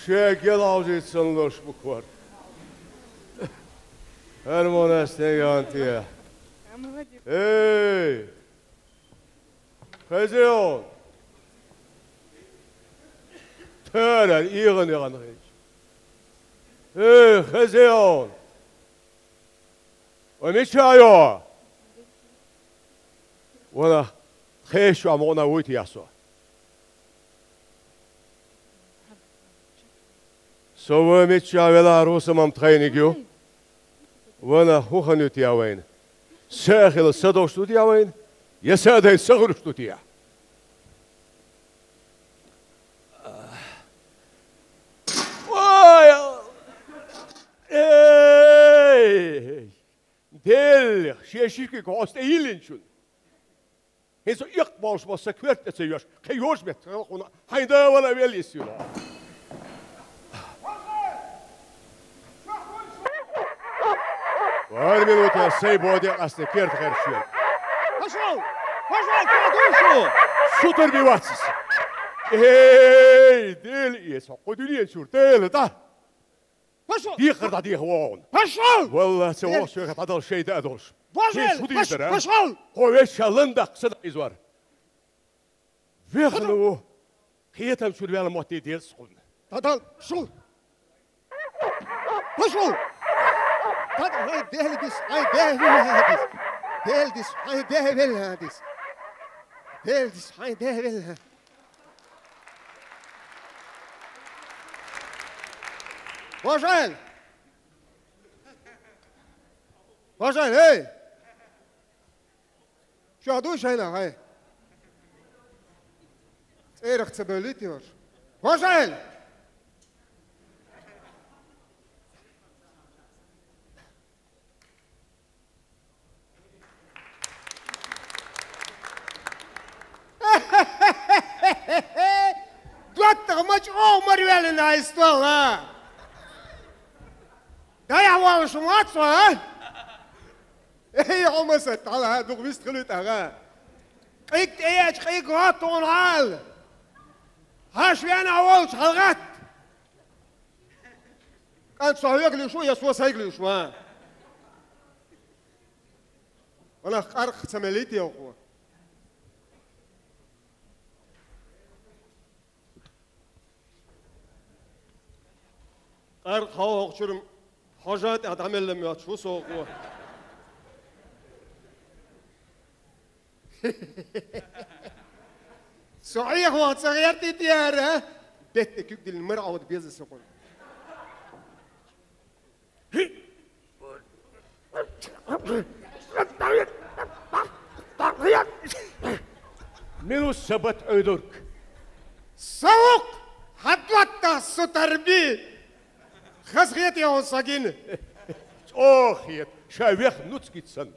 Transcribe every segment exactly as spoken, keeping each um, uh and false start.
Шега ловзийца санна луш бу корта. ХӀара мо нас теган те? Эй! Хезий хьуна? Тера, ийгӀан-ийгӀан хилча. Эй, хезий хьуна? Ва мича йо? Вана, тхешчохь мукъана вуй те со? Со ва миччахь велахь, русамам тхайниг ю. Вана, хӀун хан ю те вайна? Са а хила, са долуш ду те вайна? Я са а дайна, са хуьлуш ду те? Ой! Эй! Деллех, шен ши куьг хьоста йиллинчун. ХӀинца иккха болуш бо сан коьрта тӀе ца йоьш, кхин йоьш метта хьуна, хьайн да вала вел йисйо. Вара минута сайн боде къасте керта херчоьнга. Пошёл! Пошёл, куда дальше? Сутара бен вац иза. Эй, Дела эца, кху дуьнен чуьра Дела, да? Пошёл! Дехар дӀадеха вогӀун. Пошёл! Валлахь, ца вогӀу соьга дӀадала шайда а долуш. Божель! Шу дийр дара? Пошёл! Хьо вешша лан даккха са дакъа изор. Вехна ву. Кхетам чуьра ваьлла мотт деза кхунна. ДӀадал, пошёл! Пошёл! ДӀадал, хьайн дехьа дис, хьайн дехьа велла дис. Дела дис, хьайн дехьа велла дис. Дела дис, хьайн дехьа велла. Божель! Божель, эй! Чохь дуй шайна, хьай? ЦӀерах ца бевллий те хӀорш? Божель! ДоттагӀа ма чӀогӀа мара ваьллина хьайн стол, а? Дайахь воллуш вац хьо, а? Эй, хьо масат, хьала, дукха вист хилуьйту ахьа. Къиг тӀеэча, къиг гӀо тхуна хьала. Хьаша веана хьо волчу хьалагӀатта. КӀант, со хьоьга луьйш ву, я со сайга луьйш ву? Ванах къаркъах ца меллий те хьо? КъаркъахӀо хӀокху чуьра хьожа тӀехь дӀамелла моьттуш ву со хӀокхо. Со Ӏехо ца гӀертий те хӀара? Бетта куьг диллина мара Ӏовда беза со кхунна. Мила ву сан бат Ӏуьйдург? Сан ву-кх, хьан доттагӀа сутара бен. Хазахетий хьуна со гина? ЧӀогӀа хета, ша вех нуц гица санна.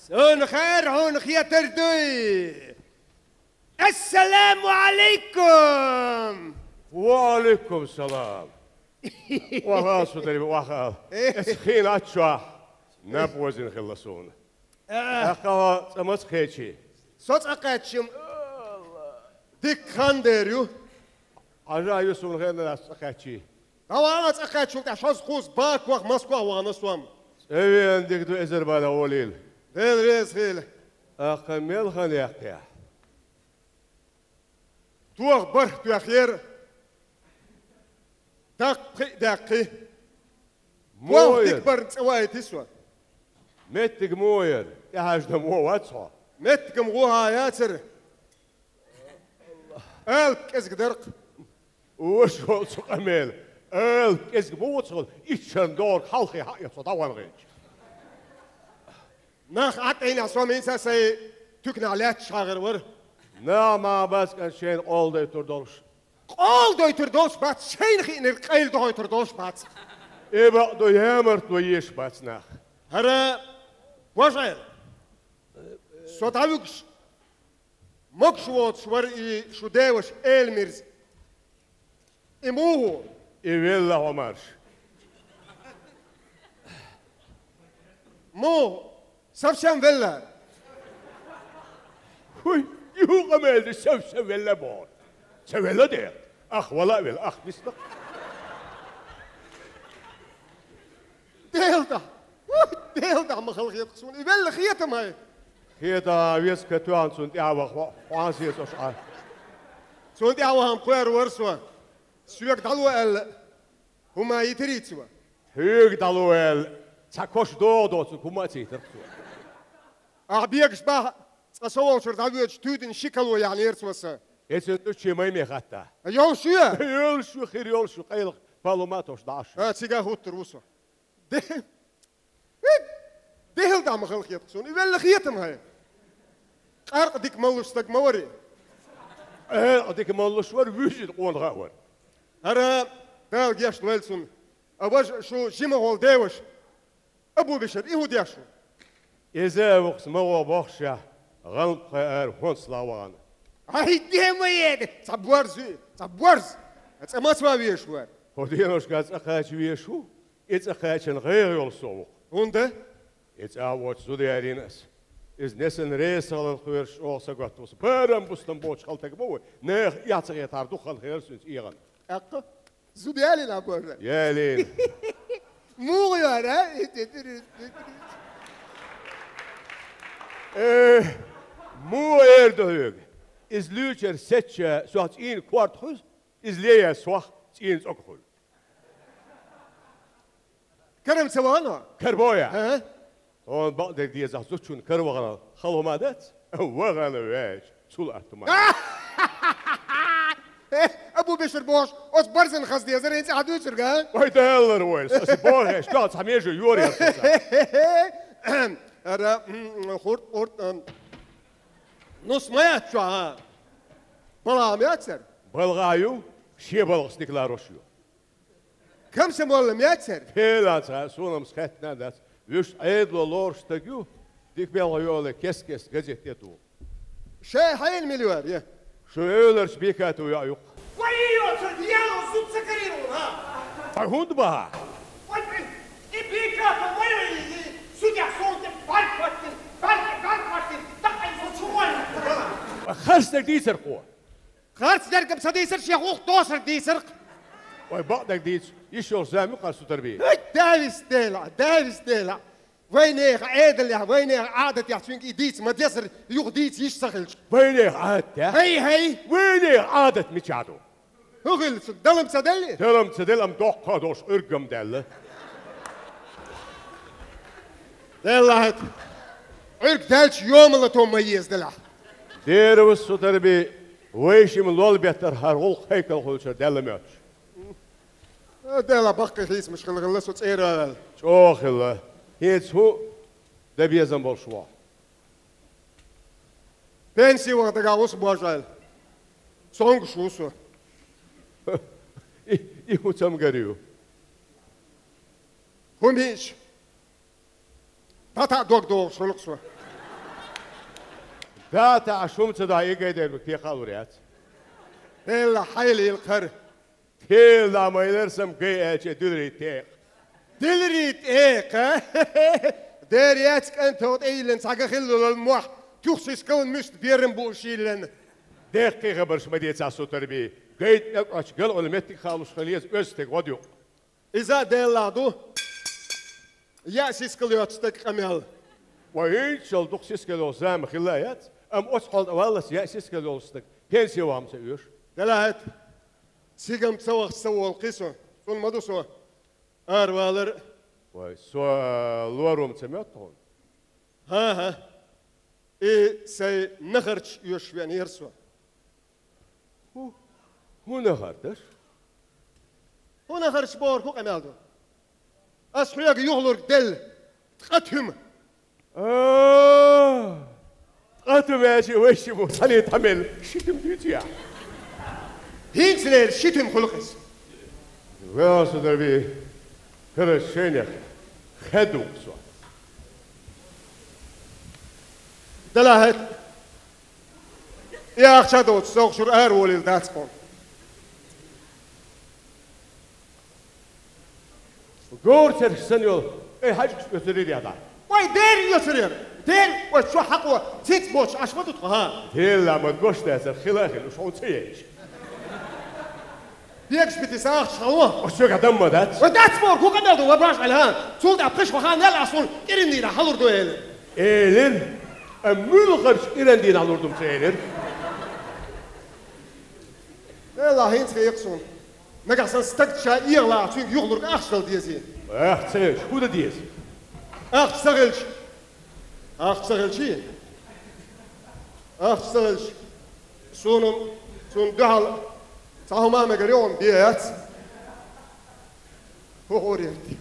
Суна хаьара хьуна хетар дуй. Ассаламу Ӏалайкум! Ва Ӏалайкум салам! Охьа, сударь, охьа. Аса хиъна аччохь наб вазина хилла суна. ТӀаккха хьо цӀа маца кхечи? Со цӀа кхаьчча, дикка хан дер ю. Хьажа ю суна хеннара аса цӀа кхаьччи. ДӀавала цӀа кхаьччул тӀаьхьа шозза-кхузза Бакох, Москох вахана со-м. ЦӀа веана дика ду, эзар бала гӀолийла. Дела реза хила. ТӀаккха мел хан яьккхи ахь? Тоха бархӀ тоьхнера, даккха пхиъ даьккхи. Муха яра? Дика барна цӀа ваийти со. Меттиг муха яра? ТӀехьажна муха вац хьо? Меттигам вуха яцара. Алапа кӀезиг дара-кх. Ваша волу цу къамела. Алапа кӀезиг ма ву цхьа, иччарна догӀург хьалхе хьаэца дӀаван гӀерташ. Нах Ӏатайна со мийца сайн туьканахь лаьтташ хьагӀар вара. Нах ма бац кӀант шайна къола дойтур долуш. Къола дойтур долуш бац, шайна хиънарг къайла дохуьйтур долуш бац. И бакъ ду, ямартло еш бац нах. ХӀара, божа, со дӀавуьгуш, могуш воцуш вара и шу деваша Элмирза. И муха ву? И велла хьо марша. Муха? Совсем велла. ХӀуй, юха къамел ду, совсем велла боху. Ца велла дера. Ах, вала а велла, ах, виснакх. Дела да! Ух, Дела да, ма хала хеташ суна, и велла хетам хьай. Хета веска тоьхна цунна тӀехьа ваха хьо-, хьо хьан сецаш Ӏа. Цунна тӀехьа ваха-м кхоьру вара со. Соьга дӀало аьлла, хӀума йитарий цо? Хьоьга дӀало аьлла, цхьа кош догӀу доцург хӀума а ца йитар цо. Ахь бегаш бахь, цкъа со волчуьра дӀавоьдуш, туьйтина ши кало яьхьнера цо са. Эцун тӀу чий май ме хатта. Йолуш ю? Йолуш ю, хир йолуш ю, къайлаха паллума а товш дӀа Ӏаш. А, цига хӀуттур ву со. Де-, Дела да, ма хала хеташ суна, и велла хетам хьай. Къаркъа дика маллуш стаг ма варий. Къаркъа дика маллуш вара, вуьжина къонах а вара. ХӀара, Дала гешт лойла цунна. А важа шу жима гӀолла деваш. Абу-Бешар, и хӀун деш ву? Иза а вукху ма гӀо бохуш ша, гӀалмакхе ара хӀонсалгӀа вахана. Ай, де ма еда! Цхьа борз ю, цхьа борз! Цкъа маца ван везаш вара? ХӀо деношка цкъа кхача везаш ву, и цкъа кхачан гӀайгӀа йолу со ву-кх. ХӀунда? И цкъа а воцу зуда ялийна ас. Иза несана реза хиларх хьоьжуш чӀогӀа сагатта ву со. Барам бустам боцуш хала таг ма ву, нехан эхь ца хетахьара дукха хан хилар цуьнца эгӀана. ТӀаккха? Зуда ялийна а бохура? Ялийна. Муха яра, а? Э, муха эр ду хьоьга? Иза луьйчуьра сецча, сох цӀийнан корта хуьлу, иза лея сох цӀийнан цӀогах хуьлу. Карам ца вахана? Карабо я. ХӀа? Хьуна бакъдерг дезахь, зудчунна каравахарал хала хӀума дац? Вахана ваьлча, цул атта хӀума. Э, Абу-Бешар бохуш, оцу барзана хаза дезара хӀинца ахь дуьйцург, а? Вай, Дала лар войла, аса боху хьеш, чохь цхьа меже йора яра цо. Ара, м, хурт, хурт, м. Нус ма яц чохь, а? БалагӀа ма яцара? БалагӀа ю, шен балгӀас дика ларош ю. Комсомолла ма яцара? Пелаца, суна-м хаьттина а дац. Вуьш Ӏедало лоруш стаг ю, дика белхан йолу кест-кеста газетте туху. Шай хьайна мила вара, я? Шу эвларчу Бекатов йоӀ ю-кх. Вай, йоцург, яло зуда ца карийра ву, хӀа? Ткъа хӀунда баха? Вай, и Бекатов вай, вай, и судья, сон тӀе бӀаьрг хӀоттина, бӀаьрг, бӀаьрг хӀоттина, даккхий со чу вай. Харцдерг дийцар кхо. Харцдерг-м ца дийцар, шен гӀуллакх досарг дийцар-кх. Вай, бакъдерг дийца, йиш йолуш зама ю-кх хӀара Сутарби? ХӀай, Дала веза Дела, Дала веза Дела! Вайнехан Ӏедалехь, вайнехан Ӏадатехь цуьнга и дийца ма дезара, юха дийца йиш ца хилча. Вайнехан Ӏадатехь? ХӀай, хӀай! Вайнехан Ӏадат мичахь ду? ХӀун хилла цуьнга? Дала-м ца делли? Дала-м ца делла, амма доккха а долуш Ӏуьрган даьлла. Делахь, Ӏуьрг даьлча йома лато ма еза делахь. Дера ву Сутарби, вайшимма лол беттара хӀара гӀуллакх хӀайкал хуьлучуьра даьлла моьттуш. Дела, баккхий хийцамаш хилла, хилла со цӀера а ваьлла. ЧӀогӀа хилла. ХӀинца хӀун дан безам болуш ву хьо? Пенси ваха дагахь ву со, божал. Цомгуш ву со. И, и хӀун цамгар ю? ХӀун мича? ДӀатаӀа дог догӀуш хуьлу-кх со. ДӀатаӀа шума ца дахь, и гайдерг текха а лур яц. Делла хьайла-йилла кхара. Тела ма йилар сан гай аьлча, диларий текха. Диларий текха? Дера яц, кӀант, хӀокху тӀе йиллина цхьа ган хилла лол мохь, туьха сискална муьста берам бууш йиллина. Деккхий хабарш ма децахь, Сутарби. Гайта мегӀачу галъолу меттиг халуш хила еза, оьзда стеган гӀо ду-кх. Иза а Деллахь ду. Яа сискал йоцу стаг къамел. Вай, хӀинццалц дукха сискал йолу зама хилла а яц, амма оцу хьолда валлалц яа сискал йолу стаг пенси ваха ца оьшу. Делахь, цигам ца вахча ца волу кхин со. Цунна ма ду со аравалар. Вай, со лорум ца моьтту хьуна? ХӀан-хӀа. И сайн нахарча оьшуш веанера со. ХӀу-, хӀун нахарчаш? ХӀун нахарчаш бохург хӀун къамел ду? Ас хьоьга юхалург делла, ткъа туьма. А, ткъа туьма аьлча, вайшимма цхьаьна тхьамел ши туьма дуьйцу яхь. ХӀинцалера ши туьма хуьлу-кх иза. Велосипеде, короче, шайнех хедугу со. Делахь, и ахча доцу, сох шура ара волийла дац хьуна. Говр цераш санна йолу, ай, хьаьжкӀаш оьцур яра дӀа. Вай, дера оьцур яра! Дера, вай, чохь хьакъо, цец боцуш Ӏаш ма ду тхо, хӀа? Делла ма гуш дацара, хила а хила, уьш хьуна ца яйча. Бегаш битий са ахча хало? Ош соьга дам ма дац. Ва дац боху, хӀун къамел ду, ва баш Ӏела, хӀа? Цул тӀаьхьа пхи шо хан мел а суна кӀиран дийнахь хьалур ду элира. Элира? А муьлхарчу кӀиран дийнахь лур ду-м ца элира. Элла, хӀинца хьекха суна. Нагахь санна стаг ша эгӀалахь, цуьнга юхалург ахча дала дезий? Эх, ца хилча, хӀун дан деза? Ахча ца хилча. Ахча ца хилчий? Ахча ца хилча. Суна, суна дуьхьал цхьа хӀума мегар йогӀун бе яц. ХӀун хӀора яртий?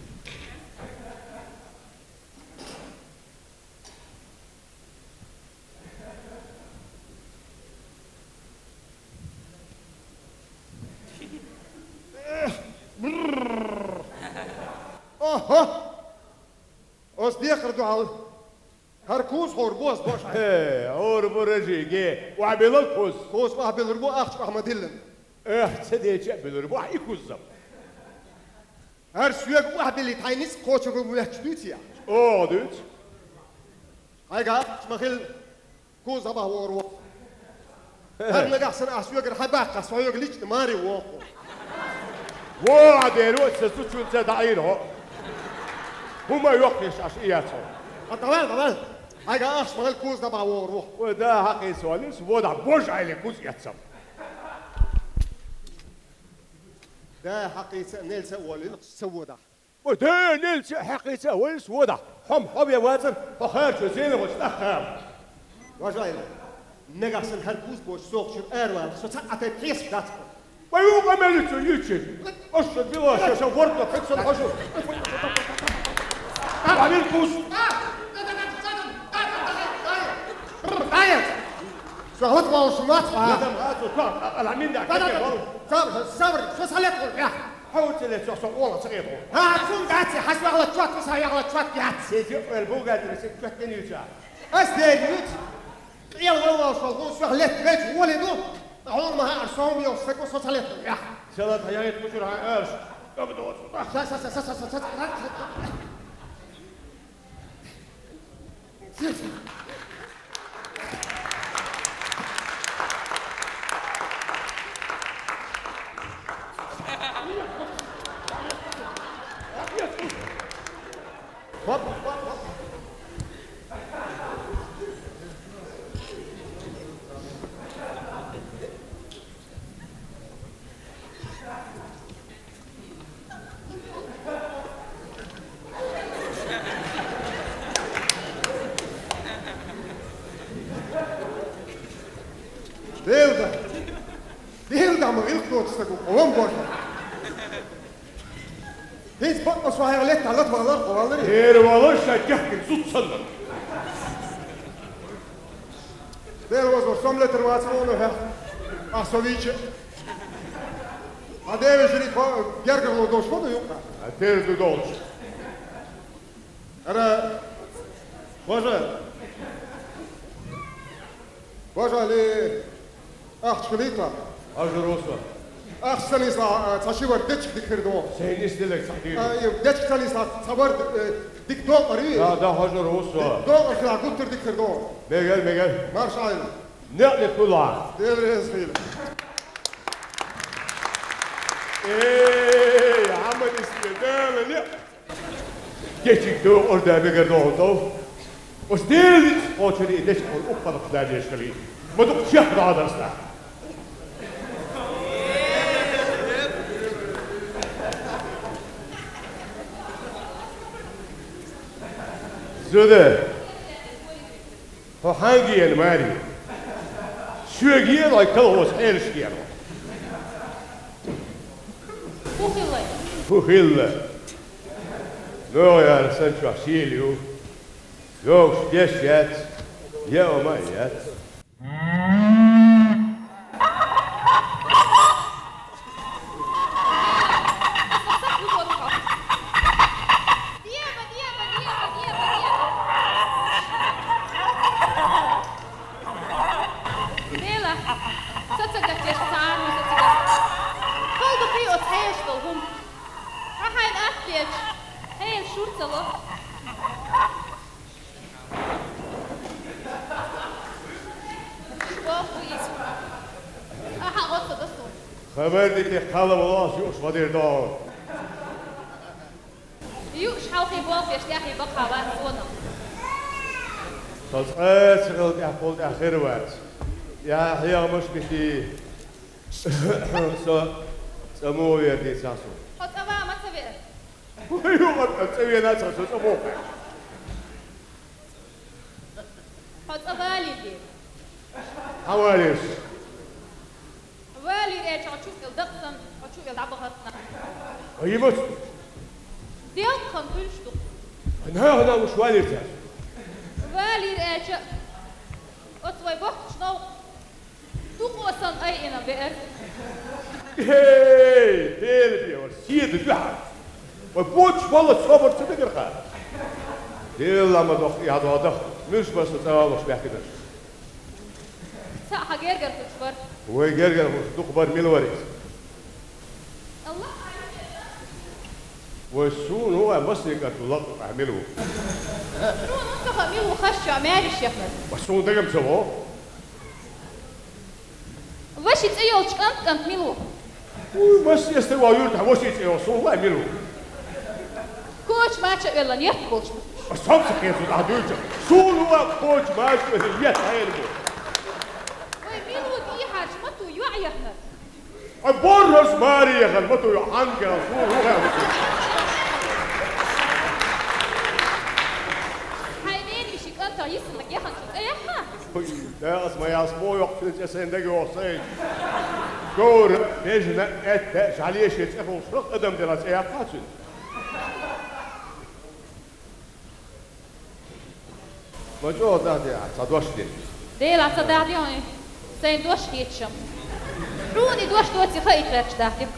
Охо! Оцу декхар дуьхьал. ХӀара куз хӀора бу ас бохуш Ӏа. Хе, хӀора бу рожи, ге, охьабилла куз. Куз охьабиллар бу, ахча охьа ма диллина. Эх, ца деча а биллар бу ахьа и куз-м. ХӀара соьга охьабиллийта хьайн ницкъ кхочург моьттуш дуьйций ахь? ЧӀогӀа дуьйцу. Хьайга ахча ма хилла, куз дӀабахьа вогӀур ву. ХӀара нагахь санна ахь соьгара хьабаккхахь, со хьоьга лична маре вогӀу. Во, Ӏа дера, аса зудчунца дӀаийра хьо. ХӀума йоккхуш Ӏаш и яц хьо. А, давай, давай. Хьайга ахча ма хилла, куз дӀабахьа вогӀур ву. Ой, да, хьакъ йийца валийла, водахь божа Ӏайли куз эццал. Да, хьакъ йийца, нельца а валийла, ца водахь. Ой, да, нельца а, хьакъ йийца а валийла, ца водахь. Хьо-м хьо бен вацара, хьо харачо зенахочу тӀаккха. Божа Ӏайли, нагахь санна хӀара куз боцуш сохучуьра аравала, со цхьаъ а тайпа хьесап дац хьуна. Вай, вукъа мел ю цо йичи? Аша билла, ша, ша, ворда, хӀинца сан хьожу. Ага, вир куз. Ай! Со хӀаллак волуш вац, а? Ладам, а, цо, цо, а, а, ламин да, да, да, как да. Сабр, сабр, со салет вол, я. Хьо уцеле, цо, со ола ца гӀедо. А, цун дац, хьас вагӀла чот, са вагӀла чот, яц. Сезе, эр бухгалтер, се чот не нича. Ас дер ют. Къел валлалц вал хӀун соьх летта веч воле ду, ткъа хьуна ма хаьара, со хӀума йолуш стаг ву, со ца летта вехь. Села тхьаягӀийта кхучура хьайн аьллаш, кӀагадоцу. Ша, ша, ша. Делда! Делда, ма гӀиллакх доцу стаг ву, къовам божа! ХӀинца бакъ ма со хьайга летта лата валар, хьо валаре? Эра валар ша кехкина зуда санна. Дера вазор, со-м летар вац вон хӀа. Ахь со вийча. А дера жири тхо гергарло долуш ма ду юкъа. А дера ду долуш. Ара, божа. Божа ли? Ахча хилийта? Хьажа, Руслан. Ахча ца нисла, а, цхьа ши вар дечиг дика хир ду. Сайн нисделларг цхьа хир ду. А, и дечиг ца нисла, цхьа вар, э, дика докъар ю? Да, да, хьажа, Руслан. Докъар хила гуттар дика хир ду. Мегар, мегар. Марша Ӏайла. Некъ де кхуьлахь. Дела реза хила. Эй, Ӏамал иске, Дала некъ. Дечиг докъар да мегар догӀу тов. Оцу Делан ницкъ кхочур и дечиг хьуна укхалкхаш даьржеш хилий. Ма дукха чехка дӀа а дарста. Зуда, хьо хьаьнга еана, маре? Соьга еана, вай колхозан хьелашка еана? ХӀун хилла? ХӀун хилла? НогӀу яра сан чохь шийла ю. Йогуш деш яц, яа ма яц. Дела, со ца гатдеш, цара ву со ца гатдеш. Хала ду кхий оцу хьешаш долу хӀума. Хьан хьайна атта лечу, хьеран шура ца ло. Боху иза. Ахьа, оццу досу. Хабар дите, кхалла волос юуш вадир догӀу. Юуш хьалхе болх еш тӀехье бакъахьа вац сонах. Со цӀа ца хила тӀехь кхул тӀехь хир вац. Я хьехамаш бити. Со цӀа мо вер дийца су. Хьо цӀа ва ма ца веа. Ой, юха цӀа вена ца со цӀа мо. Хьо цӀа валийди. Хьа валийш? Валийр аьлча, хьо чу эл дакъсан, хьо чу эл дӀабахатна. Ай, йимац? Делкъан хуьлуш ду. Хьана, хьана, уш валийр цар? Валийр аьлча, оцу вай бохкучу новкъа дукъо сан айина веар. Эй, Дела бевар, седа дуьхьа. Вай боч вала собар ца дагар хаа. Дела ма доху, я доху, муьлш баса цӀа валуш баьхкинарш. Цхьаъ хьан гергара хуьлуш бара. Вай гергара хуьлуш дукха бара, мила вара иза? Аллах, вай суна вай массе кӀант ву лакха ахь мила ву? Суна ву цхьа мила ву хаш чохь маьриш яхнарг. Ва суна дагам ца во. Ваши цӀе йолчу кӀант, кӀант мила ву? Уй, массе стаг ван юьртахь ваши цӀе йолу, суна вай мила ву? Коча мача а велла, нетта болчу. Ас хьо ца кхету, ахь дуьйцу. Суна ван коча мача а велла, нетта хьайна бу. Вай мила ву тӀехьарчу ма ту йоӀ яхнарг. Ай, борхӀаз маре яхана, ма ту ю хьангал, фу, хӀу хьаьвсу. Хьайн ненан ши кӀантах йиссинарг яханчу цӀе яххьа? Ой, дагас ма яс, мо йоккхуьнца я сайн даги йоху сайн. Говра, бежана, аьтта, жӀалеши цӀе хулуш, адам дела цӀе яххьа цуьнан. Ма чӀогӀа дахьде, ахь ца дош дина. Дела, ца дахьде хьуна, сайн дош хеташ-м. Хьуна и дош доций хаийта гӀерташ дахьде.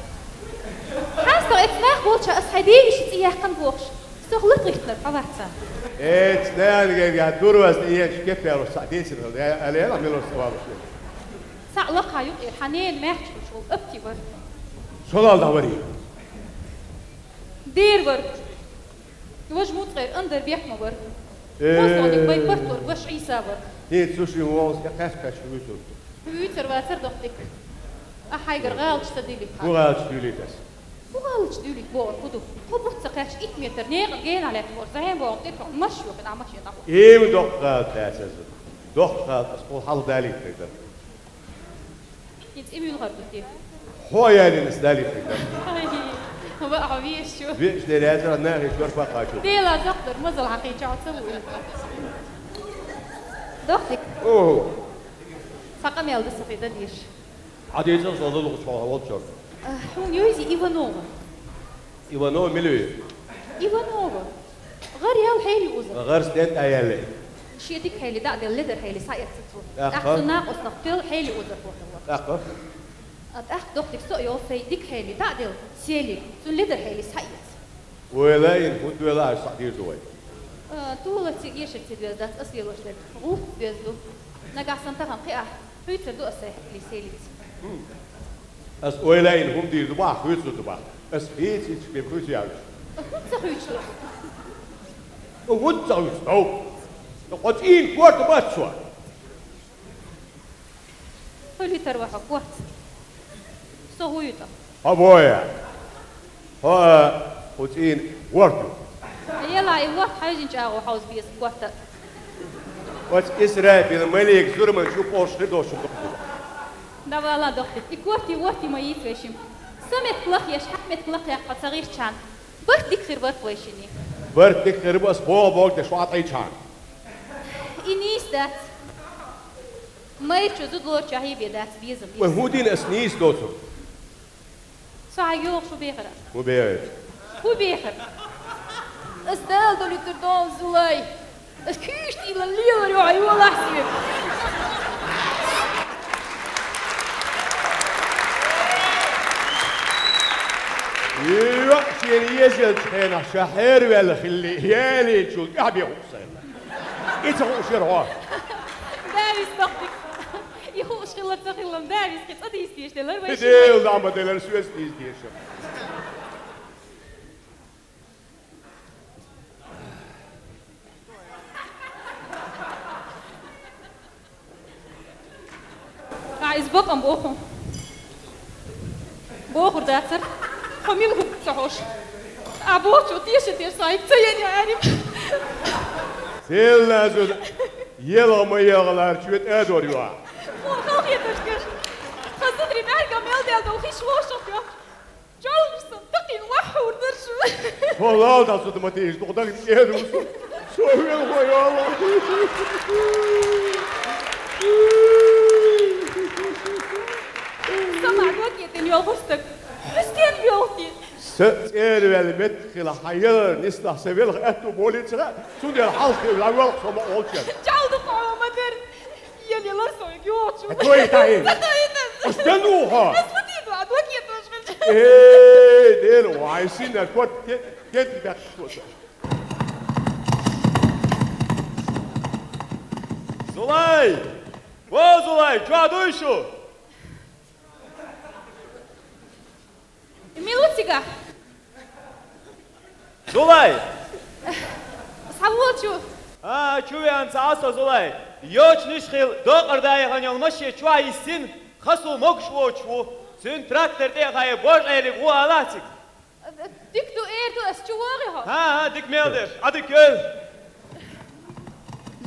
ХьастагӀа эцу нах волча ас хьайн девиша цӀе яьккхина бохуш, сох латгӀиттинарг хьо вац сан. Эцу нана гайга дурвазна и еш кеппараш цхьаъ дийцина хила, я, алела, милос ца валуш. Цхьаъ лакха юкъера хьан нена маьхча хуьлуш волу апти вара. Шолал дӀаварий? Дера вара. Важа муцкъера андар бехк ма бара. Э. Хозоник бай парторг ваша Ӏийса вара. ХӀинца цу шин вогӀуш кхаьчча кхаьчча вуьйцур. Вуьйцур вацар дохтик. Ахь хьайгара гӀалаташ ца дуьйлийта. ХӀун гӀалаташ дуьйлийта ас? ХӀун гӀалаташ дуьйлийта бохург хӀун ду? Тхо буц ца кхаьчча икк метр некъан генахь лаьтта боху, зӀе боху, тӀе чохь марш йохина, а машина тӀехь. Эва доккха гӀалат дац аса. Доккха гӀалат ас кхул хьалха далийта дара. ХӀинца и муьлхар ду те? Хьо ялийна ас далийта дара. Ай, ва хьо веш чу. Веш дерряза нахе чорпа кхачу. Дела зоккхур, мазал хьан кхин чохь ца вуьйлу. Дохтик. О. Цхьа къамел ду сан хи дан деш. Хьан дийца со лулахуш хьо волчуьра? А, хьуна йойзи Иванова. Иванова мила ве? Иванова. ГӀар ял хьели уза. ГӀар стен тӀе яьлли? Шен дика хьели дӀа а делла, ледар хьели схьаэцна цо. ТӀаккха? ТӀаккха цу накъостах тел хьели уза хӀоталла. ТӀаккха? А тӀаккха дохтик со а йолу сайн дика хьели дӀа а делла, сели, цунна ледар хьели схьаэца. Ойла ин, хӀунда ойла аша схьа дийр ду вай? А, тулаца, эшарца доьзна дац, ас лелош дерг гӀуллакх доьзна ду. Нагахь сан тахана кхиахь, хьуьйцур ду ас сайн хьели селица. Ас ойла ин, хӀума дийр ду бахь, хьуьйцур ду бахь. Ас хийца итт бен хьуьйцу яьлча. ХӀунда ца хьуьйцу? ХӀунда ца хьуьйцу? Хьо цӀийна корта бац цо. Хьо литар ваха корта. Со хӀун ю тӀаккха? Хьо боя. Хьо, хьо цӀийна ворта ю. Ела, и ворта хьаьвзина чӀагӀо хьовза беза корта. Оцу Исрапил малик зурман шу пхьош хир долчун дохку. Давала дохтик. И корти ворти ма йийца вайшим. Са метка лах еш, хьан метка лах яккха ца гӀирчан. Барт дика хир барт вайшини. Барт дика хир бу ас богӀу богӀу теш ваӀа тӀайчхьана. И нийса дац. Майрачу зуда лорчу хьийбе дац безам. Вай хӀун дина ас нийса доцург? Со хьан йогӀуш хӀун бехара? ХӀун бехара? ХӀун бехара? Ас Дала долуьйтур догӀу зулай. Ас куьйш тӀийла лелар ю хьан йолахь соьга. Йо, шена езелчу хенахь ша хьерваьлла хилли, ялийчул тӀаьхьа бен хӀуъу сайна. И ца хууш яра хьо? Давис бакъдика. И хууш хилла ца хилла, Давис кхин цӀа дийца дезаш делар вай ши. Дела дама делар соьца дийца дезаш. Ткъа иза бакъам боху. Бохур дацар, хьо мила хӀума ца хьош. А бохучо тешаш тешаш сайга ца ен яьрим. Селла зуда, елха ма елха лара чоь тӀадор ю а. Хьо халхеташ кеш. Хазудри бӀарга мел дел дол хиш лошах ю. Чолмаш сан такин вахьур даршу. Хьо лал да зуда ма тийш, дух даг тӀадусу. Со вел хой, Алла. Сама докетин йолхустак. Хьустен йолхи. Са цӀервел мет хила хьан ялар нислах са велх аьтту болицара, цундел хьалхе вавелх сома олча. Чалду хама дер. Ел ялар сой гёчу. Хой тахи. Хустен уха. Ас латит ва докет ваш. Э, дер вай синер кот ке, ке бяк туса. Зулай! Во, Зулай, чё дуйшу? Милуцига. Зулай! Саволчу. А, чу веан цааса, Зулай. Йоч нишхил докъар дая ханел маши чуа иссин, хасу могш вочу. Цун трактор тӀе хая бож элиг ву алацик. Дик ду, эр ду, ас чу вогӀи хьо? ХӀа, хӀа, дик мел деш. А дик йой.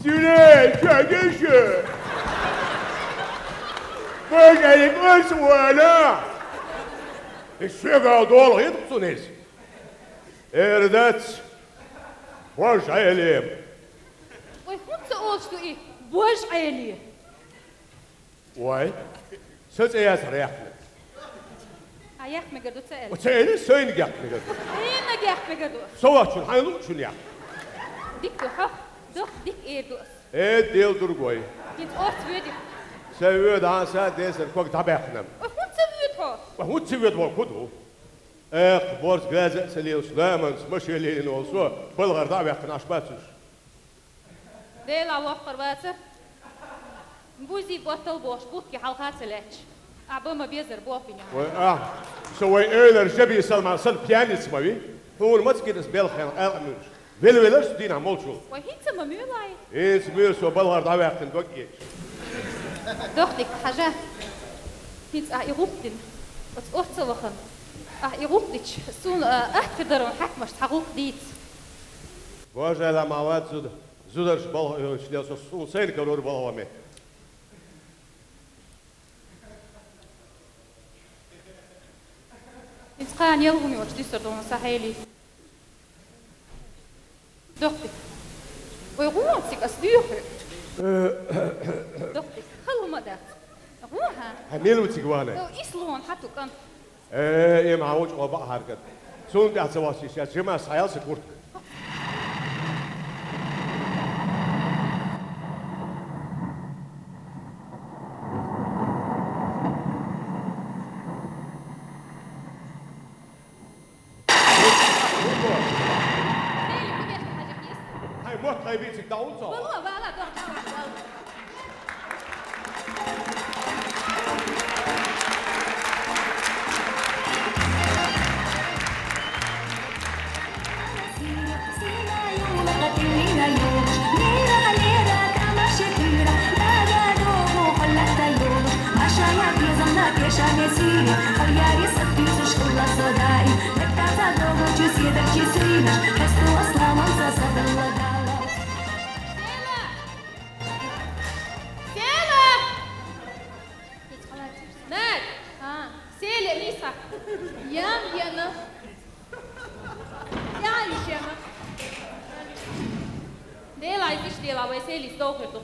Зиле, чагише. Божа, и курс вала. И шегал дол гид цунис. Эрдац. Божа, элем. Ой, хунца олш ду и. Божа, элем. Вай, со цӀе яцара яхна. А яхна мегар ду ца аьлла? Ца аьлла, сайна яхна мегар ду. Айна яхна мегар ду. Со вачун, хьайн лучун яхна. Дик ду хьох, дох дик эр ду ас. Э, дел другой. Хинц орц вёди. Ца вёд, а са десер ког дабахнам. Ой, хун ца вёд хьо? Ой, хун ца вёд хьо, куду? Эх, борз газа ца лелаш, ламанц, машин лелин олсо, балгар дабахна аш бацуш. Дела воккхар вацар. Бузи боттал бохуш, бутки хьалха ца лаьтташ. А ба ма безар бохуьня. Вай, а, со вай эйлар жаби салман сан пьяница ма ви. Хьуна маца гидас белхен къелкъамуьлуш. Вел-велар со дийнахь молчул. Вай хӀинца ма муьйлай. ХӀинца муьйла со балгӀар дӀаваьккхина дог ечу. Дохтик, хьажа. ХӀинца а и гӀуллакх дина. Оцу оццу вахана. А и гӀуллакх дича, суна, а, атта даран хьаькамашца хьан гӀуллакх дийца. Божа ла ма вац зуда. Зударш балха оьхуьйтуш лел со суна сайна карор балха ван метта. Иза кхана ял хӀума йоцуш дисар долу сан хьелий. Дохтик. Ой, гӀо цига ас дуьйху. Дохтик, хала хӀума дац. ГӀо хьан? Хьан мила ву цига ванай? Ислон хьату кӀант. Э, эм хьан ву чӀогӀа баъхьаргад. Цунна тӀехь ца вассийша, жима схьаял сан куртка. Хьайн мотт хьайбийциг дӀа хӀунда ца вахьа? Села! Над! А, Селе, Лиса! Ян, Яна! Ян, Яна! Дела, изиш дела, вай Селис дохур ду.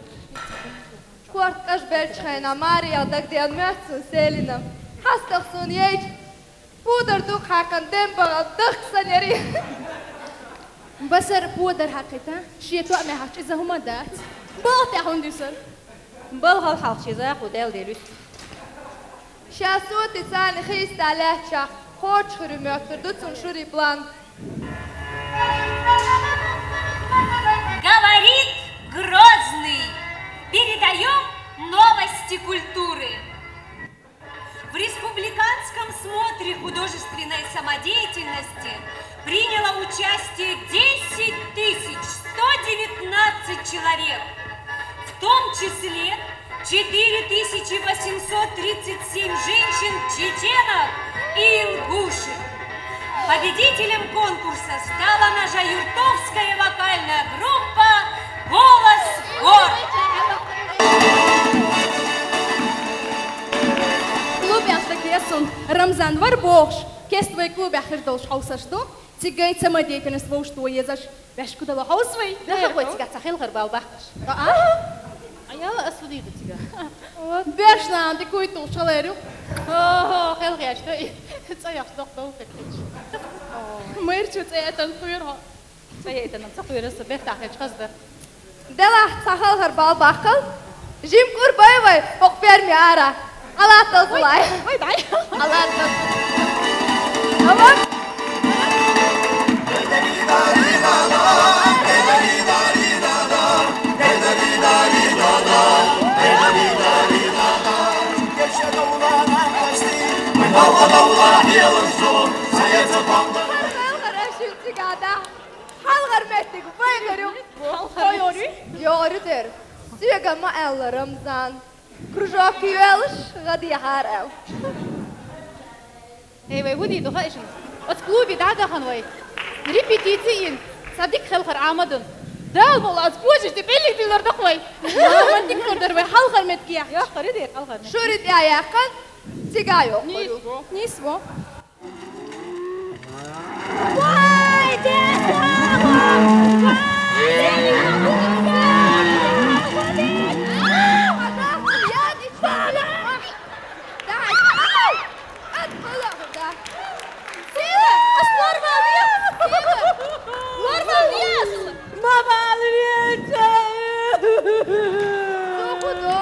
Корт кӀаж белчхьайна Мария дагден моьтту Селина. Хьастах суна яйча. Пудар дукха хьаькхна дем бахьа дахка санери. Басар пудар хьакхита, шен тоъаме хьахча иза хӀума дац. Балха тӀехь хӀунда юьсар? Балхал хьалхча иза кху дел дел юьсу. Ша соти царна хийста лаьттачохь, кхочушхуьрий моьттур ду цунна шурий план. Говорит Грозный. Передаём новости культуры. В республиканском смотре художественной самодеятельности приняло участие десять тысяч сто девятнадцать человек, в том числе четыре тысячи восемьсот тридцать семь женщин-чеченок и Победителем конкурса стала наша юртовская вокальная группа «Голос гор». Клуб яхта кесон Рамзан вар бохш. Кест вай клуб яхир долш хьовсаш ду. Цигай самодеятельность вовш ту езаш. Бяшку дала хьовс вай. Даха хой цига ца хелхар бал бахаш. А? Аяла асуди ду цига. Вот. Бяш нам ти куй ту шалерю. О, хел гяш ду. Ца яхш док дол хекич. Мэр чу ца ятан туйр хо. Ца ятан ца туйр са бер тахеч хазда. Дела ца хелхар бал бахал. Жим кур бай вай, хок ферми ара. Алатал зулай. Ой, дай. Алатал. Алат. Халгар метик вайгарю. Халгар метик. Йори дер. Сюга ма элла Рамзан. Кружок юэлш гади хар эл. Эй, вай, вуди духа ишин. Оц клуби да дахан вай. Репетици ин. Садик хелхар амадын. Дал бол аз божи ти белик дилар дах вай. Мантик турдар вай халхар меткия. Я, хари дер халхар мет. Шурит я яхан. Цига ёк. Нисво. Нисво. Вай, дед, мама! Вай, дед, мама! Дай, ай! Ат, бала, да. Сила, аслар валия! Сила! Лар валия! Ма валия! Дохудо.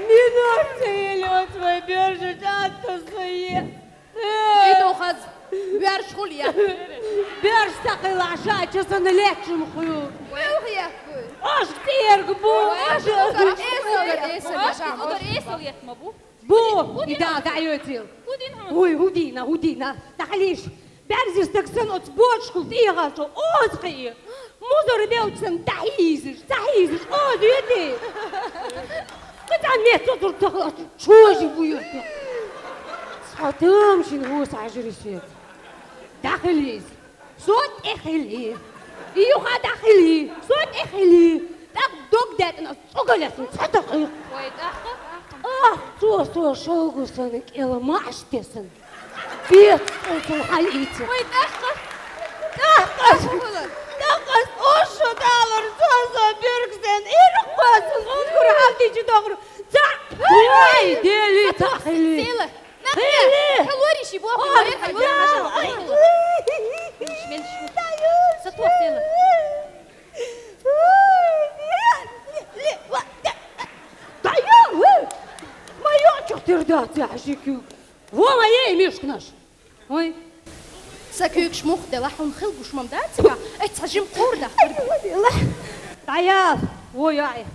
Минут цели от мой бержит, ат, то сое. Идохаз вярш хулия. Бяш сакъила шача сан лечим хую. Уйгъяхуй. Ош тиерг бу. Ой, ош. Угар эсэл, угар эсэл, угар эсэл ятма бу. Бу, ида да йотил. Худин ха. Уй, худина, худина. Тахлиш. Бярзис таксан оц бочкул тиерачо. Оз хи. Музор белчсан тахизиш, тахизиш. Оз йоти. Кытан мет цур тахлач. Чожи буйоти. Сатам шин ху сажирисет. Дахлис. Сот эхили. Июха дахили. Сот эхили. Так дог дэтна цугалясн цатахи. Ой, даха. Ах, цо, цо, шогусан кел маштесан. Бет цо халити. Ой, даха. Даха. Даха. Ошу далар цо, цо бюрксен. Ирхвасын. Унгур халдичи догру. За. Ой, дели тахили. Села. Хели! Калорий ши бо, калорий, калорий, калорий. Шмел шу. Сатуа села. Даю! Моё чё ты рдаться, ажикю? Во моей мишкнаш. Ой. Сакюк шмух дела хун хил гушмам да цика. Эт сажим кор да. Даял. Ой, ай.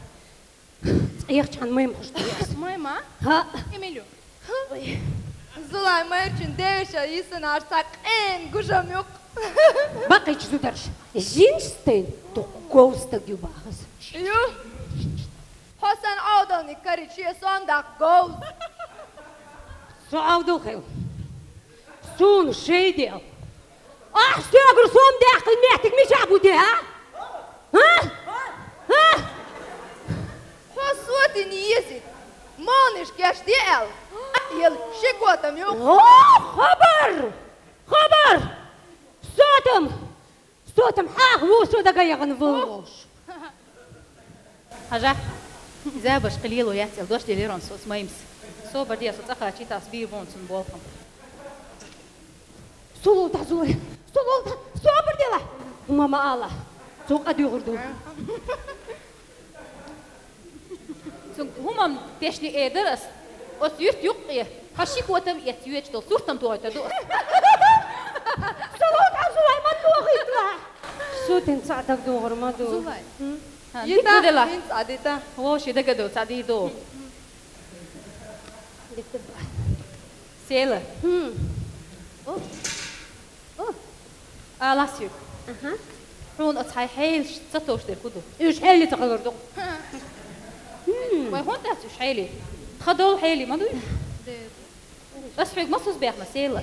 Цӏех чан мем хушт. Мема? Ха. Эмилю. Ой. Зулай майрчин девиша исын арса кьен гужам юк. Бакъич зударш. Жинстен ду говста гюбахас. Ю. Хосан авдални каричи сон да гов. Со авдал хел. Сун шейдел. Ах, сёгр сом дехтл метик мича буде, а? А? А? Хо сотин езит. Мониш кеш диэл. Ел шикотам ю. О, хабар! Хабар! Сотам! Сотам хах ву содага яган вуш. Хажа. Забаш кылил уяцел дош делерон сос маймс. Собар диас цаха читас бир бонсун болхам. Сулулта зулай. Сулулта. Собар дела. Мама ала. Цука дюгурду. Цун хумам тешни эдерас. Ос юрт юкъе. Хаши котам ет юеч дол суртам туойта дос. Сулулта зулай ман туойта. Сутин цадак дугур маду. Зулай. Ха, ита, дела. Ин цадита. Лоши дагадо цадидо. Села. Хм. О. О. Аласю. Аха. Хун оцай хейлш цатош дер худу. Уж хейли цахалурду. Хм. Вай хун тац уж хейли. Хадол хейли маду. Де. Ас фиг масус бяхна села.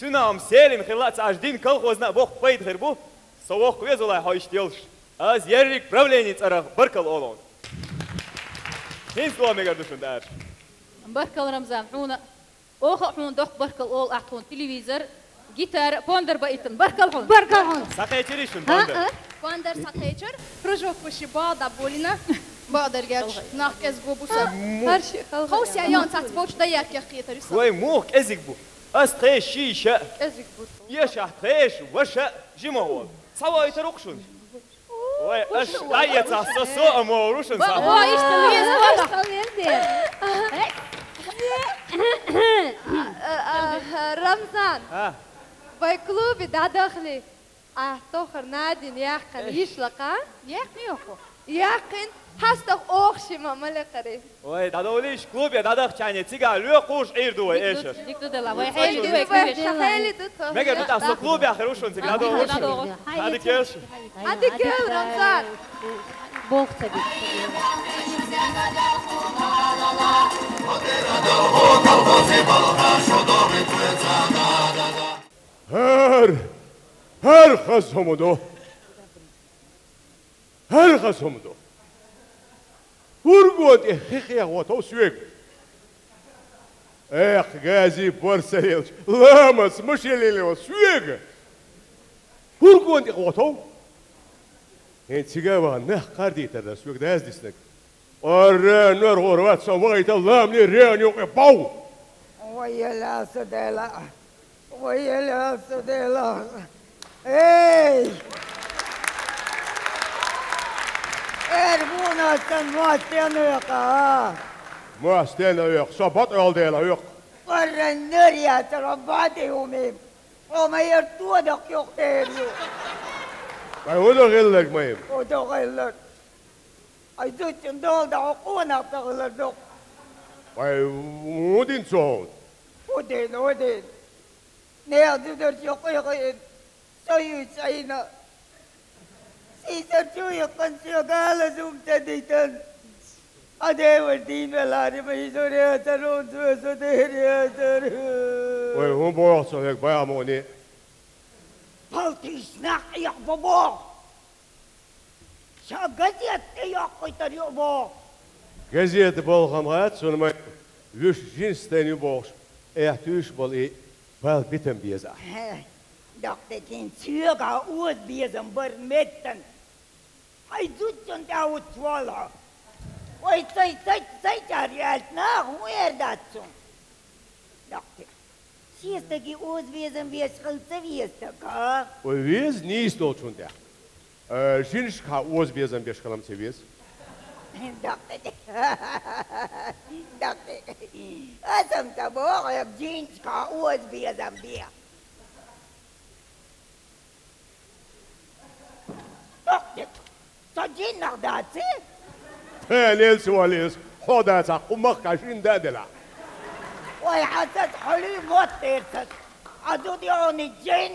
Цуьнан-м селин хилла а ца Ӏаш, дин, колхозна а боккха пайда хир бу. Со воккха везалай хьо иштта йолуш. Ас ерриг правлени цӀарах баркалла олу хьуна. ХӀинца ло мегар ду шуна, Даша. Баркалла, Рамзан, хьуна. Оха а хьуна доккха баркалла олу ахь тхуна, телевизор, гитара, пондар баийтина. Баркалла хьуна. Баркалла хьуна. Схьакхечирий шуна пондар? А, а. Пондар схьакхечира. Кружок ву ши бада болина. Бадар герч, нах кӀезиг бу са. М. Ховсян ян цац боч даяркех кхетар ю са. Вай, муха кӀезиг бу? Ас тхе ши ша. КӀезиг бу. Ешахь тхеш ваша жима волу. Схьавойтар ву-кх шуна. Вай, аш дӀаэцахь, со, со а ма ву шуна. Ва, схьа. Ва, иштта веза, ва. Иштта веза. А, а, а, Рамзан, а, вай клубе дӀадахли, ахь тохара Надин яьккхина йишлакха? Яьккхина йоху. Яьккхина, хьастах оха шима ма лекхари. Вай, дӀадовлийша, клубе дӀадахчахьана, цигахь лоькхуш Ӏийр ду вай эшар. Дика ду дела, вай хьели ду вай клубе. Хьели ду тхо. Мегар ду тӀаккха, со клубе хир ву шуна цига дӀадовлуш. Хьадикелш. Хьадикел, Рамзан. Бог ца дика. ХӀара, хӀара хаза хӀума ду. ХӀара хаза хӀума ду. ХӀургон тӀе хи хехо тов соьга. Эх, гази борса лелаш, ламаца машен лело соьга. ХӀургон тӀе хо тов. ХӀинца цига а вахана, нах кхардийтар дара соьга даза диснарг. Ара, нор гӀур вац, со вахийта ламане реан юкъе бов. Ой, ела со дела. Вай, ела со дела. Эй! Эр вуна сан мостен векъа, а? Мостен векъа, со батӀал дела векъа. Варран нур яцара баде умим. О, ма ер тодах юкъ дер ю. Вай, удо гӀиллаг ма ю. Удо гӀиллаг. Ай, зудчун дола дахьа къонах ца хилар доккху. Вай, хӀун дина цо хьуна? ХӀун дина, хӀун дина? Нехан зударша юкъе хиъна, со юьйцу Ӏийна. Сийсар чу йиккхина, соьга ала зум ца дитина. Ан девар дийна велари, ма изор яцара, хӀунца весо дер яцара. Вай, хӀун боху цо хьоьга, бамуни? Палтийша нах Ӏехабо боху. Ша газета тӀе йоккхуьйтур ю боху. Газета балхам хац суна, ма вуьш жинаш тайна ю бохуш, эхь туьйсуш болу и бала битам беза ахь. Хе, доккхадерг, хӀинца соьгахь оза безам бара меттана. Хьайн зудчун тӀехь уьттуш волу хьо. Вай, сай, сай, сайчара яьлча, наха хӀун эр дац цунна? Доккхадерг. Шен стаге оза безам беш хила ца веза стаг, а? Вай, веза нийса долчунна тӀехь. Э, жинашкахьа оза безам беш хила-м ца веза. Доккхадерг. Доккхадерг. Аса-м ца боху хьоьга жинашкахьа оза безам бе. Со жиннах дац и? Хьан лелса валлалц, хьо дацахь, кху махкахь жин да а делахь. Вай, хьан саца хьо луьй мотт дерца. Хьан зуда йони жин,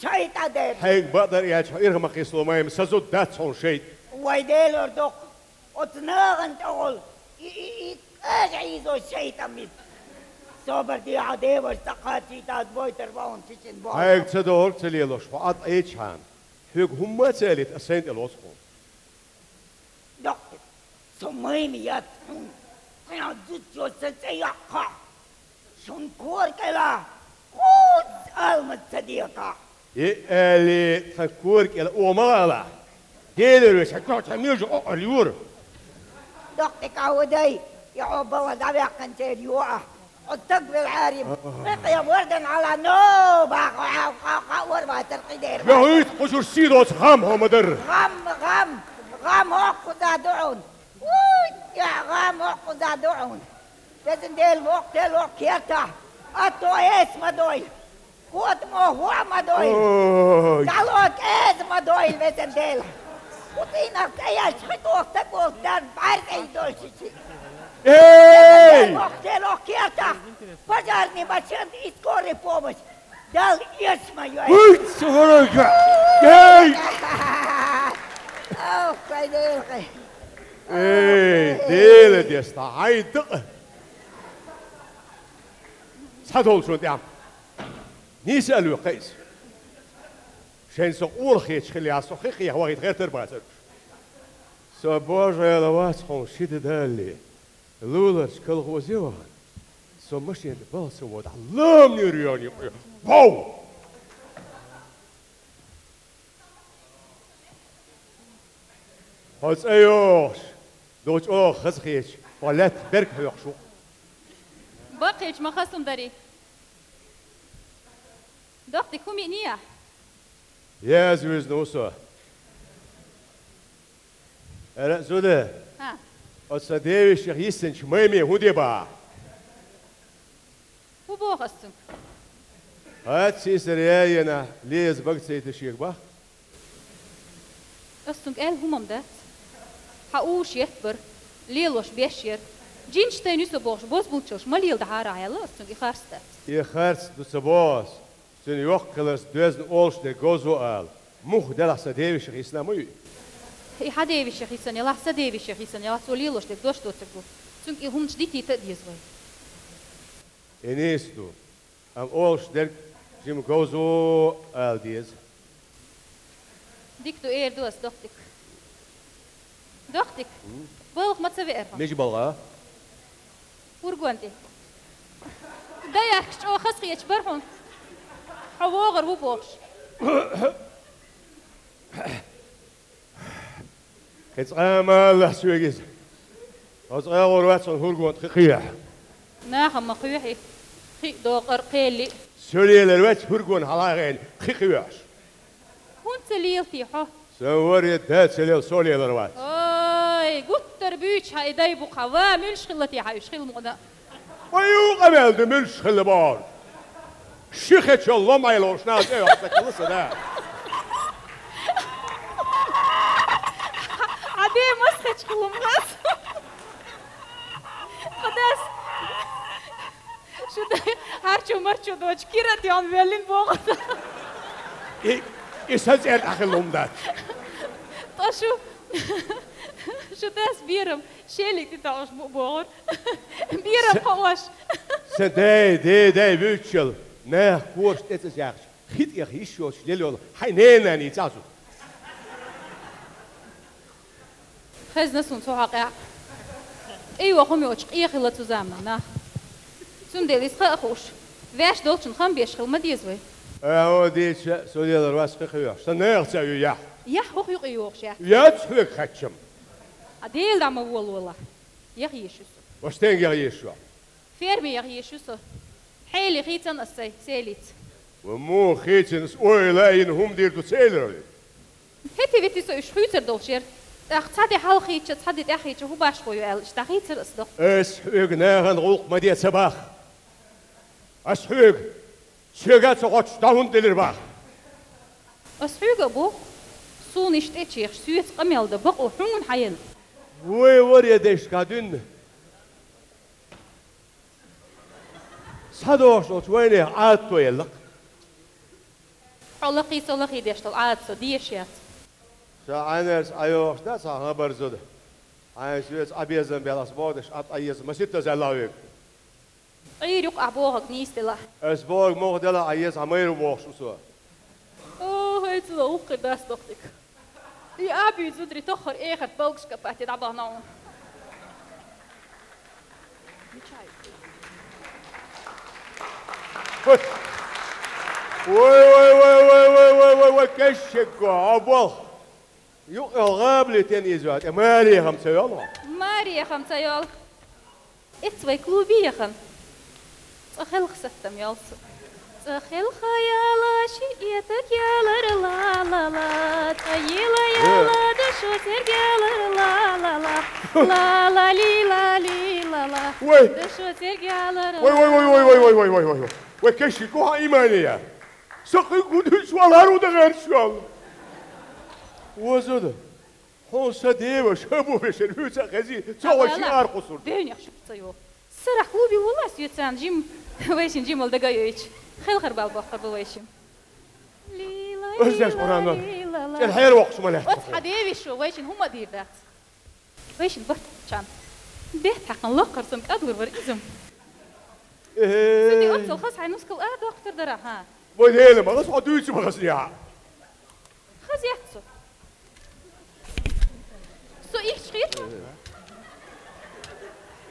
шайтӀа дерца. Хьайга бакъдар аьлча, хьо ирх ма кхийсало, ма-м, сан зуда дац хьуна шайтӀа. Вай, Делора доккху. Оцу нахана тӀехула и, и, и кӀажа Ӏийзо шайтӀа миса. Собар де, хьан деварш ца кхаччийта ас бойтар боху хьуна чичина боху. Хьайга ца догӀург ца лелош, хьо Ӏад Ӏийчхьана, хьоьга хӀумма а ца элийта, ас сайна тӀе лоцу хьуна. Доккхи, со майма яц хьуна, кхин зудчо сан цӀе йоккхахь. Шун кора кӀелахь кхузза алмаз ца дехахь. И аьлли, тхан кора кӀела оха ма гӀалахь. Делера вешан, кхо цхьа межа къокъур юра. Доккхи, кӀа хӀу дай, и хьо балха дӀаваьккхинчеран йоӀа. Хьо стаг велхьари, кхин кхин вардан хьала, но, баха, хьа, хьа, хьа, вар вацар кхидер. Я хӀуьйта кхушуш сий доцу гӀам хьо ма дарра. ГӀам, гӀам, гӀам хӀокхуза ду хьуна. Уй, я гӀам хӀокхуза ду хьуна. Везан Дела, воккха ло кертахь, атто эс ма дойла. Котамо хӀоа ма дойла. Ой. ДӀало кӀеза ма дойла, везан Дела. ХӀу цӀийнах тӀеяьлча хи тоху стаг волчу дарна бӀаьрзий долчу чи. Эй! Везан Дела, воккха ло кертахь, пожарный машина и скорый помощь. Далла эс ма йой. Уй, ца хӀорой га! Эй! Ох, кхай Дела, кхай. Эй, Дела дестахь, хьайн дакъа! Схьадолчунна тӀехь. Нийса аьлла векха иза. Шайн со къора хеташ хилла, со хи кхехьа вахийта гӀертар бацарш. Со божала вац хьуна ши де далале. Луларчу колхозе вахана, со машен тӀа балха ца вода, ламнера йоьхна юкъе. Вау! Хьо цӀа йогӀуш, догӀу чӀогӀа хазахеташ, хьо лаьтта берг хьоькхуш ву. Баккхийча ма хаза хӀума дарий. Дохтик, хӀума йиъний ахь? Яза вуьзна ву со. Ара, зуда. ХӀа. Оцу сан девешех йиссинчу майме хӀун де баха? ХӀун боху ас цуьнга? ХӀаъ, сийсара яйенахь, леза бага ца йита шега баха. Ас цуьнга аьлла хӀума-м дац. Хьан уш етта бара, лелош беш яра. Жинаш тайна ю со бохуш, бозбунчаллаш ма леладахьара аьлла, ас цуьнга и харц дац. И харц ду ца боху ас. Цуьнан йоккха хиларца доьзна олуш дерг говзо ала. Муха делахь сан девешех йиссина ма ю и? И хьан девешех йиссина елахь, сан девешех йиссина елахь, цо лелош дерг дош доцург ду. Цуьнга и хӀуманаш дитийта а деза вай. И нийса ду. Амма олуш дерг жима говзо ала деза. Дика ду, эр ду ас, Дохтик. Дохтик, м? Балха ма ца веара хьо? Мича балха? Фургон тӀе. Даяркаш чӀогӀа хазахеташ бара хьуна. Хьо вогӀур ву бохуш. Кхин цкъа а ма алалахь соьга иза. Оцу агӀор вац хьуна фургон тӀе хи кхоьхьа. Нахана ма кхоьхьий, хи а доккхур, кхел а. Со лелар вац фургон хьалха а гӀена, хи кхоьхьуш. ХӀунда ца лелатий хьо? Сан варе да ца лела, со лелар вац. Ой, гуттар буьйцу хьан и дай бу-кх хьан, ва, муьлш хилла те хьан уьш хила мукъана? Вай, юкъа мел ду, муьлш хилла боху. Ши хечо лом айлош нал тӀе йоккху сан хилла сан да. Хьан де мас хечо хила мукъана? Хьан дас? Шу дай, хьарчо марчо доцу кира тӀе веллина боху. И, и сан цӀера тӀехь хилла хӀума дац. Ткъа шу, шу дас берам шелиг тӀе тоьуш бу бохура. Берам кхоош. Сан дай, дай, дай, вуьйцучул, нах кораш тӀе ца чахча, хи тӀех йиш йоцуш лела йолу хьайн ненан ницкъ ю. Хезна суна цу хьокъехь. ТӀейогӀу хӀума йоцуш къехилла цу заманахь нах. Цундела иза хаа хууш, ваьш долчун хам беш хила ма деза вай. Ау, дийца, со лелар вац хи кхоьхьуш. Сан нехан ца ю яхь. Яхь хӀокху юкъе йогӀуш яц. Яц хьоьга хаччам. А Дела дӀа ма волавалахь. Яха йиш ю со. Ва стенга яха йиш ю? Ферме яха йиш ю со. Хьели хийцан ас сай, селица. Ва муха хийцина, ас ойла а йина хӀума дийр ду ца элира вай? ХӀетте-ветте со уьш хуьйцур долуш яра. ТӀаккха цхьа де хьалхийча, цхьа де тӀаьхьийча хӀун башхо ю аьлла, иштта хийцира ас доху. Ас хьоьга нахана гӀуллакх ма де ца баха. Ас хьоьга, соьга а ца хоттуш, дӀа хӀунда делира баха? Ас хьоьга а боху, суна иштта тӀечехаш, соьца къамел дан бакъо хьуна хьаелла. Вай варе дайшка дуьнна. СхьадогӀуш долчу вайнех Ӏадато елла-кх. Хьо лакхий, со лахий деш долу Ӏадат со дезаш яц. Ша Ӏайнарца ӀайогӀуш дац хьан хабар, зуда? Хьайн соьца Ӏан безам бел ас боху деш, Ӏад Ӏан еза, маситтаза аьлла вега. Ӏийра юкъа ахь бохург нийса делахь. Ас бохург муха делахь, Ӏан еза, хьан майра ву бохуш ву со. О, хӀай, цунах ухкхир дац дохтик. И абуьйцу зударий тоххара эхарт балгаш капатте дӀабахна хьуна. Вай, вай, вай, кешшего, а бох. Юкъа гӀабали тен иза вац, маре хам ца йолу. Маре хам ца йолу. Эцца вай клубе яхана. Цкъа хелха саттам йолсу. Цкъа хелха яла ши этаг ялар ла-ла-ла. Цкъа йила яла дашо церг ялар ла-ла-ла. Ла-ла-ли-ла-ли-ла-ла. Вай! Дашо церг ялар ла-ла-ла. Вай, вай, вай, вай, вай, вай, вай, вай, вай. Вай, кеши, кохьа имания? Сакъи гудуш валар уда гӀерш вал. Вазада. Хьо сан деваш, хӀа бу вешан хӀуьца а хези, ца вай ши ар кхусур. Девнех шуьца йо. Сарахь клубе вулла соьцан жим, вайшин жимал дага йойчу. Хелхар бал бохкар бу вайшин. Лила, Озеш лила, Къуръан нор. Лила, ла. Чел хьер воккхуш ма лаьтта. Оц хьа девиш шу, вайшин хӀума а дийр дац. Вайшин барт чан. Бехт хьакхан локкхар сан кӀадлур вар изам. Эхе. Цуьнан оццал хас хьайн нускал а дохтар дара, хьа? Вай, Лела, ма хаза хьо дуьйцу, ма хаза яхьа. Хаза яц со. Со иштта хетта.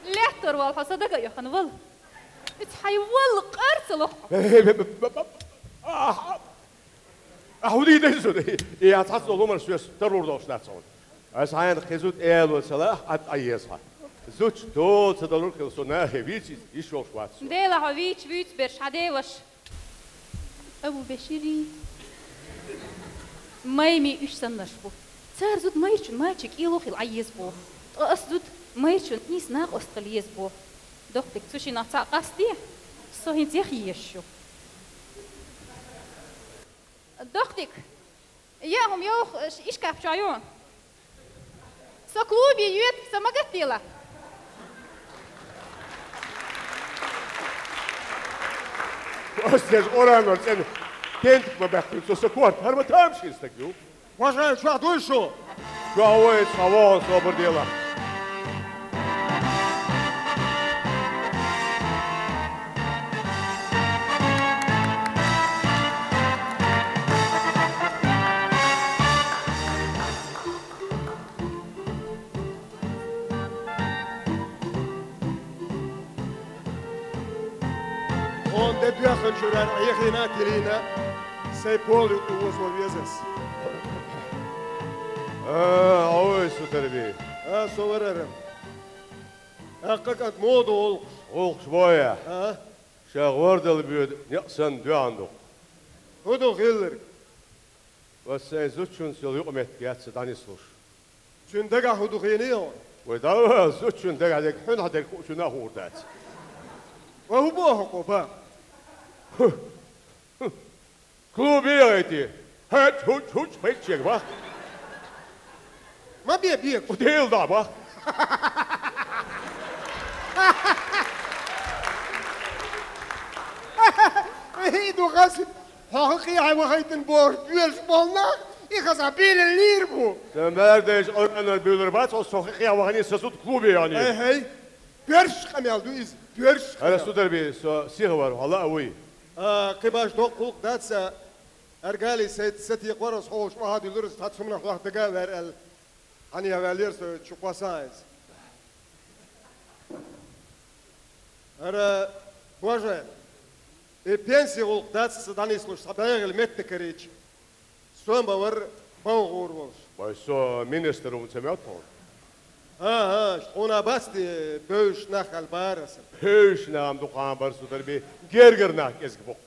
Лаьттара вала хьо, са дага а йохана вала. Ица хьай вала къарца лоху. Ахьа. А хӀун дийца ду? И яц хьаца долу хӀуманаш соьца тарур долуш дац хьуна. Аса хьайна кхин зуда эло ца лаахь, Ӏад Ӏан еза хьан. Зудчун дола ца далур хила со нахе вийца, йиш йолуш вац со. Дела хьо вийча вуьйцу берш хьан деваш. Абу Бешири. Майми уьш саннарш бу. Цара зуда майрачун мача кӀело хила Ӏан еза боху. Ткъа ас зуда майрачун нийса накъост хила еза боху. Дохтик, цу шинах цхьаъ къастаде, со хӀинца яха езаш ю. Дохтик, я хӀума йоху, иш капчохь ю. Со клубе йоьду, со ма гатделахь. Ас деш оранор цӀена тентик ма баьккхина, со сан корта, хӀара ма тамашийна стаг ю. Вожаев, чохь дуй шу? Чохь вай, цхьа вогӀу собар делахь. Хьуна де доьхначуьра Ӏехийна а тилийна, сайн пола юкъа озо веза ас. А, ой, Сутарби. А, со вара ара. Аккха кӀант муха ду гӀуллакхаш? ГӀуллакхаш боху я? А? Ша гӀордала боьду некъ санна доьгӀна ду-кх. ХӀун ду хилларг? Ас сайн зудчуьнца йолу юкъаметтиг яц сан дӀанислуш. Цуьнан дагахь хӀун ду хиний хьуна? Вай, дӀавала, зудчуьнан дагахь дерг хьуьнахь дерг хуучунна а хуур дац. Вай, хӀун боху хьо, ба? Клубе яхийти. ХӀаьч, хӀуч, хӀуч, пхийтта чег бах. Ма бе, бе. Кху Дела дӀа бах. ХӀей, ду хаза. Хьо хи къехьа вахийтина бохуш боьлуш болу нах, и хаза бийралла лийр бу. Сан баьрдайша къуръанор буьйлур бац, хьо со хи къехьа вахана, сан зуда клубе яхана. ХӀей, хӀей. Боьрша къамел ду иза, боьрша къамел. ХӀара, Сутарби, со сиха вара, хьо лаа вуй? А, кхин баш доккха гӀуллакх дац, Аргали сайца сатийкхор ас хьо волчу охьадуьллура, ас цхьа цхьа хӀуманах хьох дага а ваьра аьлла. Хьан яхь ваьллера со чу кхоссахьа иза. ХӀара, боже, и пенси гӀуллакх дац аса дӀанислуш, цхьа дӀаяхийла меттиг карийча. Со ма вара балха гӀур волуш. Вай, со министр ву ца моьтту хьуна? ХӀан-хӀа, тхуна бац те бевзаш нах аьлла бара аса. Бевзаш нах-м дукха бара, Сутарби, гергара нах кӀезиг бу-кх.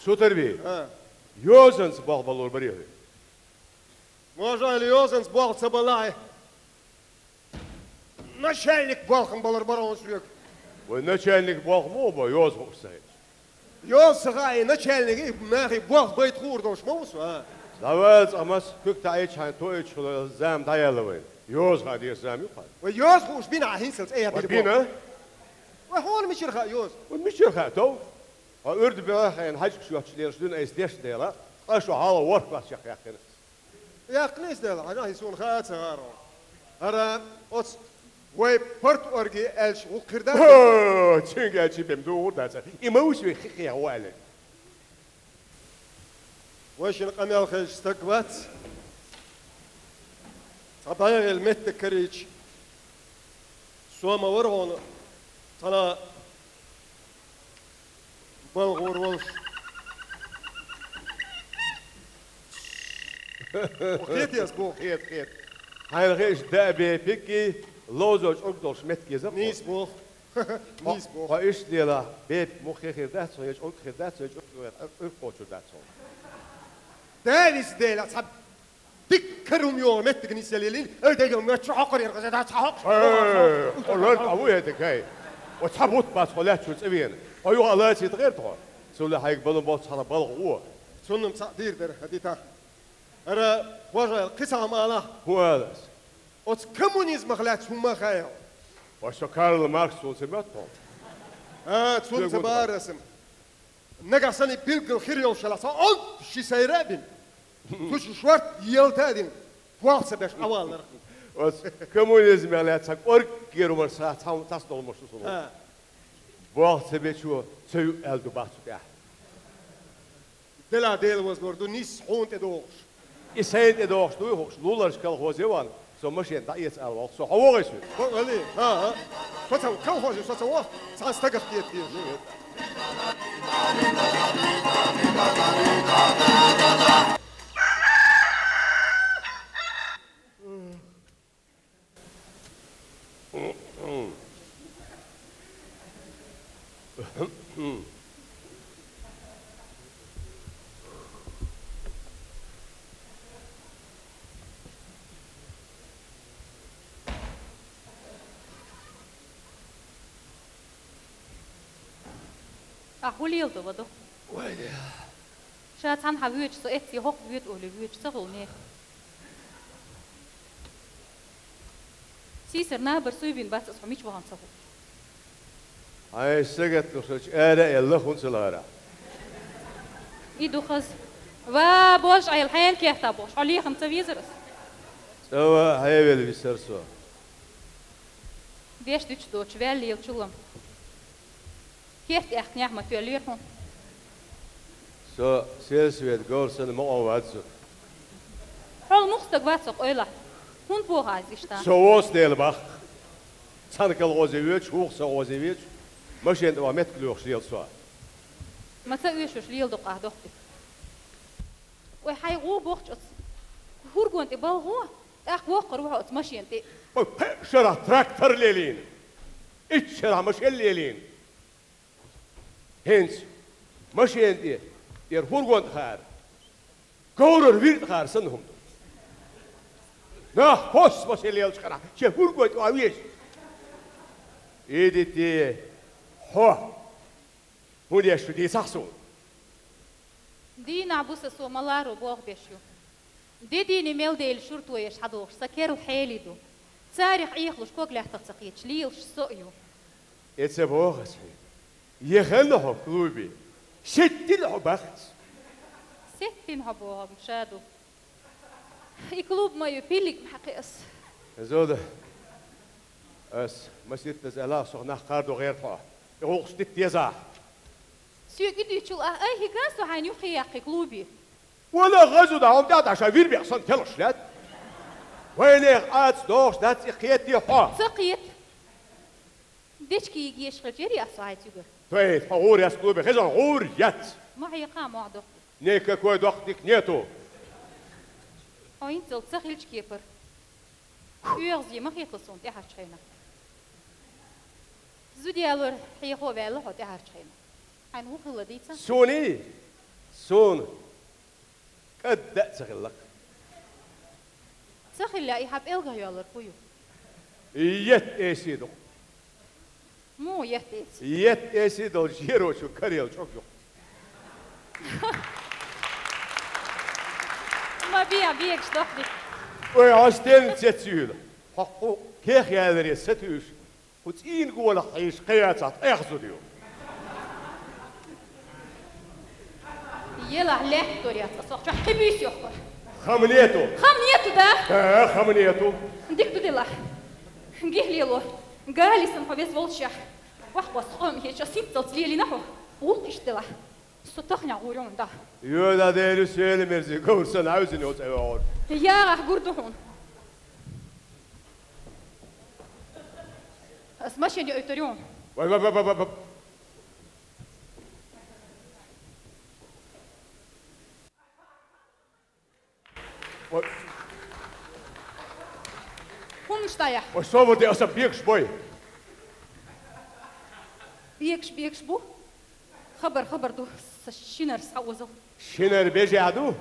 Сутарби, а, йозанца болх балур барий хьуна? Можа аьлла, йозанца болх ца балахь, начальник болх балур бара хьуна соьга. Вай, начальник болх муха бо, йоза хууш ца хилча? Йоза ца хаий, начальник и нахе болх байта хуур долуш ма ву со, а? ДӀавала цкъа, маса куьг таӀийча хьайн тоуьйтуш хилла зама дӀаяьлла вайна. Йоза хаа деза зама ю-кх хьан. Вай, йоза хууш бина ахьа хӀинцалц, эй, вай, бина? Вай, хьуна мичара хаьа йоза? Вай, мичара хаьа тов? Хьо уьрда баьхкина хьаьжкӀаш йоцуш лелаш дуьйна айса дешна дела, ткъа шу хьалха ворхӀ класс чекхъяьккхина. Яьккхина иза дела, хьан ахьа суна хаа ца гӀаро. ХӀара оцу вай парторге аьлча гӀуллакх хир дац? О, цуьнга аьлча бен дугӀур дац. И ма ву вай хи къехьа ву аьлла. Вай шина къамел хезаш стаг вац. Цхьа дӀаяхийла меттиг карийча, со ма вара хьуна цхьана балха гӀур волуш. Хета ас боху? Хета, хета. Хьайна хезаш даа бепиг и ловзо чӀуг долуш меттиг еза-кх хьуна. Нийса боху. Нийса боху. Хьо иштта делахь, бепиг муха хир дац хьуна, я чӀуг хир дац хьуна, я чӀуг, я Ӏуьрг кхочур дац хьуна. Да виса дела, цхьа дика кара хӀума йогӀу меттиг нисъеллин, ай, дегал моьтту хьокхур яра, хаза дац хьокхур. Э, хьо лар тӀе ву хӀетиг, хӀай. О, цхьа бутт бац хьо лаьттачу цӀа вена. Хьо юха а лацийта гӀерта хьо. Цул хьайга балун болчу цхьана балха гӀо. Цунна-м цхьаъ дийр дара, хӀан дитахь. ХӀара, божа, кхин цхьа хӀума алахь. ХӀун ала ас? Оцу коммунизмах лаьцна хӀумма хаьа. Ва со Карл Маркс ву ца моьтту хьо? А, цунна ца бахара аса. Нагахь санна билггал хир йолуш хилахь, цхьа онда ши сайра а бина. Цу чу шорта елта а дина, болх ца беш Ӏавалнарх. Оцу коммунизмах лаьцна цхьа кӀорггера хӀуманаш, цхьа, цхьа, цхьа долу хӀуманаш ду суна. А. Болх ца бечо ца юу аьлла ду бах цу тӀехь. Дела Дела возлур ду, нийсса хьуна тӀе догӀуш. И сайна тӀе догӀуш дуй хууш, луларча колхозе ван, со машен дӀаэца ала валх, со хьо вогӀий суьйта? Бо-, вали, а, а. Со ца, колхозе со ца вох, цхьан стагах кхета деза. Ахь хӀун леладу, вадо? Вай де. Ша цхьанхьа воьдуш со эцций хӀокху воьду олий воьдуш ца хуьлу нехан. Сийсара набар суй бина бац аса хьо мича вахана ца хуьлуш. Хьайн сагатдухуш ара а элла хӀунда ца лара? И ду хаза. Ва, божа Ӏела, хьенан кертахь бохуш, хьо лехна ца везара аса? ЦӀа ван хьевелла висара со. Деш дуьтуш доцуш, ваьлла лелачул-м. Керт аьхкнехь ма тоьллера хьуна. Со сельсовет говр санна ма къовлац зуда. Хьол муха стаг вац хьо, къайлахь? ХӀунда боху ас иштта? Со воцу дела бах. Цхьана колхозе воьдуш, вукху совхозе воьдуш, машен тӀе ван меттиг лоьхуш лела со. Ма ца оьшуш леладо-кх ахь доккха дика. Ой, хьайн гӀо бохчу оцу хургон тӀе балгӀо, тӀаккха воккхур ву хьо оцу машен тӀе. Ой, пхеа шарахь трактор лелийна. Итт шарахь машен лелийна. ХӀинца машен тӀе, тӀера хургон тӀе хаар, говрара вирд тӀе хаар санна хӀума ду. Нах кхоссамаш лелачу хенахь шен хургон тӀе ван веза. Идите, хьо, хӀун деш шу дийцахь суна? Дийнахь буса со ма-ларро болх беш ю. Де дийне мел дели шурто еш хьадогӀуш, сан керла хьелий ду. Царах Ӏехалуш ког лаьттах ца кхеташ, лелаш со а ю. И ца боху ас хьуна. Яхана хьо клубе, сеттина хьо бахца. Сеттина хьо бохург ша ду. И клуб ма ю, пиллиг ма хьакхи ас. Зуда, ас маситтаза аьлла, сох нах кхардо гӀерта хьо. И гӀуллакхаш дита деза. Соьга и дуьйцучул ахь айхьа ган со хьайна юххе яккхий клубе. Вала гӀазу да хьуна тӀехь ша вирбех санна телхаш лаьтта. Вайнех аца догӀуш дац и кхетий хьо? Ца кхета. Дечка йигеш хилча, яри ас со хьайца югара? Твей, тхо гӀур яц клубе, хезон гӀур яц. Ма хьекха, мохь доккху. Никакой доккха дика нету. Хьо хӀинццалц ца хилча кепара. ОьгӀазе ма хетала суна тӀаьхьарчу хенахь. Зуда ялор хьехо а ваьлла хьо тӀаьхьарчу хенахь. Хьайна хӀун хилла дийца? Суний? Суна кӀадда а ца хилла-кх. Ца хилла, и хьан пӀелгах йоьлларг хӀун ю? Етта эсий ду-кх. Муха етта эсий? Етта эсий долчу ерочу карел чӀог ю-кх. Ма бе, бегаш дохди. Ой, хьо стенна цецвийла? Хьо кху кехъяларе сатуьйсу. Кху цӀийнан голах хьийзаш кхин яцахь, тӀех зуда ю. Елахь, лаьттор яц ас, охьа чохь кхин буьйса йохкур. Хам нету. Хам нету, да? Да, хам нету. Дика ду делахь. Гихь лело. Гали сан хьо веза волчехь. Вахь, бос хьо ма хеташ, ас хӀинццалц лелийна хьо. ГӀуллакх иштта делахь. Со тахана гӀур ю хьуна, да. Йода Дела, Сели Мерзи, говр сан хьаьвзина йоцу айогӀур. ЯгӀахь гур ду хьуна. Ас машен йойтур ю хьуна. Вай, вай, вай, вай, вай, вай. Вай. ХӀунда аш дӀаяхь? Вай, собар де, аса бегаш бой. Бегаш, бегаш бу. Хабар, хабар ду. Сан шинар схьаозал. Шинар бежа ду.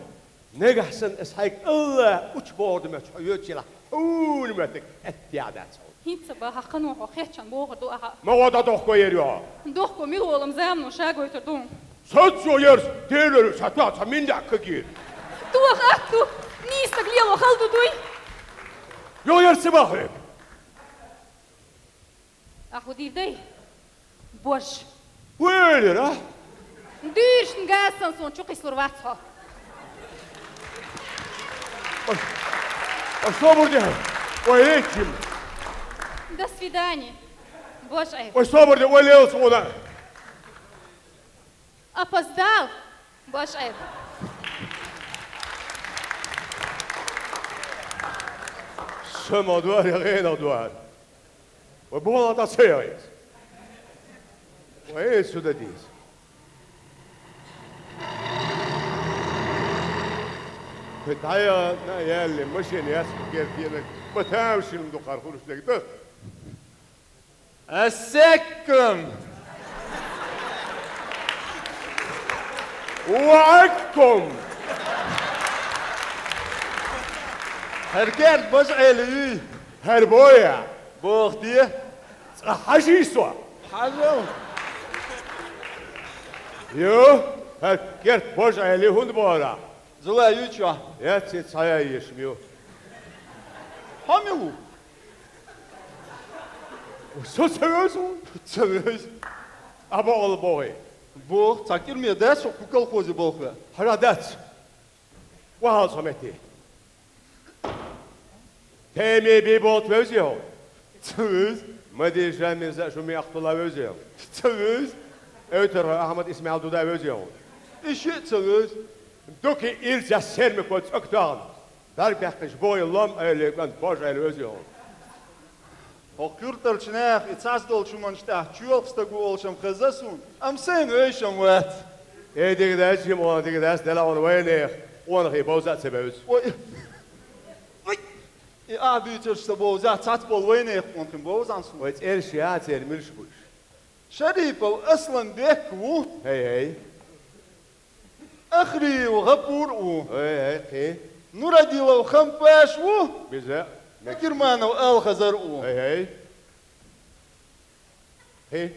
Нагахь санна ас хьайга Алла учу бохург моьттуш хьо йоьдуш елахь, хьуна моьттург аьттехьа дац хьуна. ХӀинца баха кхано хьо хеччан бохур ду ахьа. Ма гӀо дӀадохко ер ю хьо. Дохко мила волам замано ша гойтур ду. Сацо ерс, Делера сатоха ца миндак кагийр. Тоха атта ду, нийсаг лело хала ду дуй. Йо, ер ца бахьа хьоьга. Ахьа хӀун дийр дай? Бож. Вуьйлира? Дуьйрашна газ сан суна чу кхислур вац хьо. Ой, ой, собар де. Ой, эй, Ким. До свидания. Бож, ай. Ой, собар де, ой, лел суна. Опоздал. Божа Ӏел. Ша ма дуар, я гӀенах дуар. Ва бохула тӀа ца яйца. Ва э сюда дийца. Кхы дӀаяхана а яьлла, машина яц кху керте, ма тамашийна дукхар хуьлуш дерг дац. Ассеккум! Ва аккум! ХӀара керт Божа Ӏела юй? ХӀара боя? Боху те? Цкъа хьажий со? Хьажал. Ю, хӀара керт Божа Ӏела хӀунда бохура? Зулай юй чохь? Яц, цхьа а ешам ю. Хьо мила ву? Со ца вевза ву? Ца вевза. А бакъалла бохий? Боху, цхьа кӀирме дац, со кху колхозе болх бе. Хьара дац. Вахьал со метте. Тайме бий болт вевзий хьо? Ца вевза. Ма дийша мирза шу мех тула вевзий хьо? Ца вевза. Эвтархой Ахьмад Исмаил дуда вевзий хьо? И шиъ ца вевза. Дукха ирза сермико цӀок тоьхна. Дарг баьккхинчу бохе лом айла кӀант Божа Ӏела вевзий хьо? Хьо кхуьртарчу наха и цхьацца долчу хӀуманаш тӀехь чоьлху стаг ву олуш-м хезна суна, амма сайна вевзаш-м вац. Э, дика дац, жима ван дика дац, дела ван вайнех, къонахий бовза а ца бевза. Ой. Ой. И ахь буьйцурш ца бовза, цхьацца болу вайнех къонахий бовза суна. Вай цӀераш яа церан муьлш буьйш. Шарипов Асланбек ву. ХӀей-хӀей. Ахриев ГӀапур ву. ХӀей-хӀей, кхин. Нурадилов Хампаш ву. Биза. Акирманов Алхазар ву. ХӀей-хӀей. ХӀей.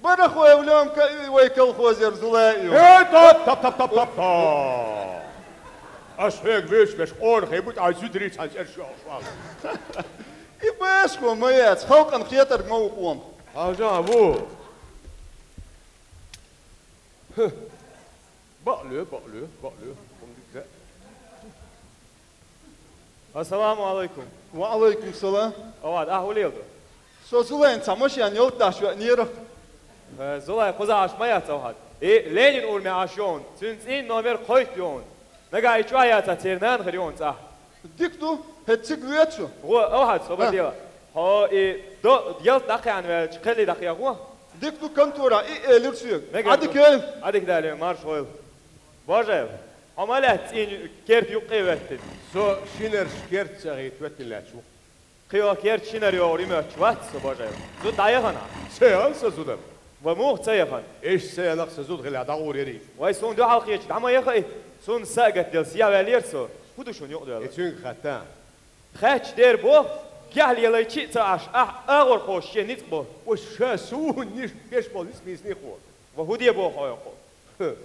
Барахоев Лёмка и вай колхозера Зулай ю. Э, топ, топ, топ, топ, топ, топ. Аш хьоьга вуьйцуш берш къонахий бу, ткъа зударий цхьаьна цӀераш йохуш вац. И башхо ма яц, халкъана хетарг ма ву къонах. Хьажа ву. Хм. Бакъле, бакъле, бакъле. Ассаламу алайкум. Ва алайкум салам. Авад, ахь хӀун леладо? Со Зулайна цхьа машен йолташ веанера. Э, Зулай кхуза Ӏаш ма яц, Авад. И Ленин урме Ӏаш йону. Цуьнан цӀийнан номер кхойтта йону. Нагахь и чохь яцахь, церан нана хир йону цӀахь. Дика ду, хӀета цига веца шу? Гӏо, Авад, собар де. Хьо и до, ялта дӀакхаьхьна ваьлча, кхелли дӀакхехьо? Дика ду, контора и элира соьга. Мегар ду. Ӏадика яйла. Ӏадика дале, марша гӀойла. Божаев, хьо ма лаьтта цӀийнан керта юккъе а веттина? Со шинарш керта ца хӀита веттина лаьтташ ву. Кхин йоху керта шинара йогӀур и моьттуш вац со, Божаев. Зуда дӀаяхана? Ца яхана сан зуда. Вай муха ца яхана? Иштта ца яхана сан зуда хилла дӀагӀур ярий. Вай суна дуьхьал кхеча дӀа ма яха и. Цунна са а гатделла сехьаваьллера со. ХӀун ду шуна юкъадоьлла? И цуьнга хатта. Хаьттича дера боху, гехь лелайчи а ца Ӏаш, ахь агӀор кхочуш шен ницкъ бо. Уьш ша суна ниш беш болу ницкъ бийцинехь хьо. Ва хӀун де боху хьо йоккху?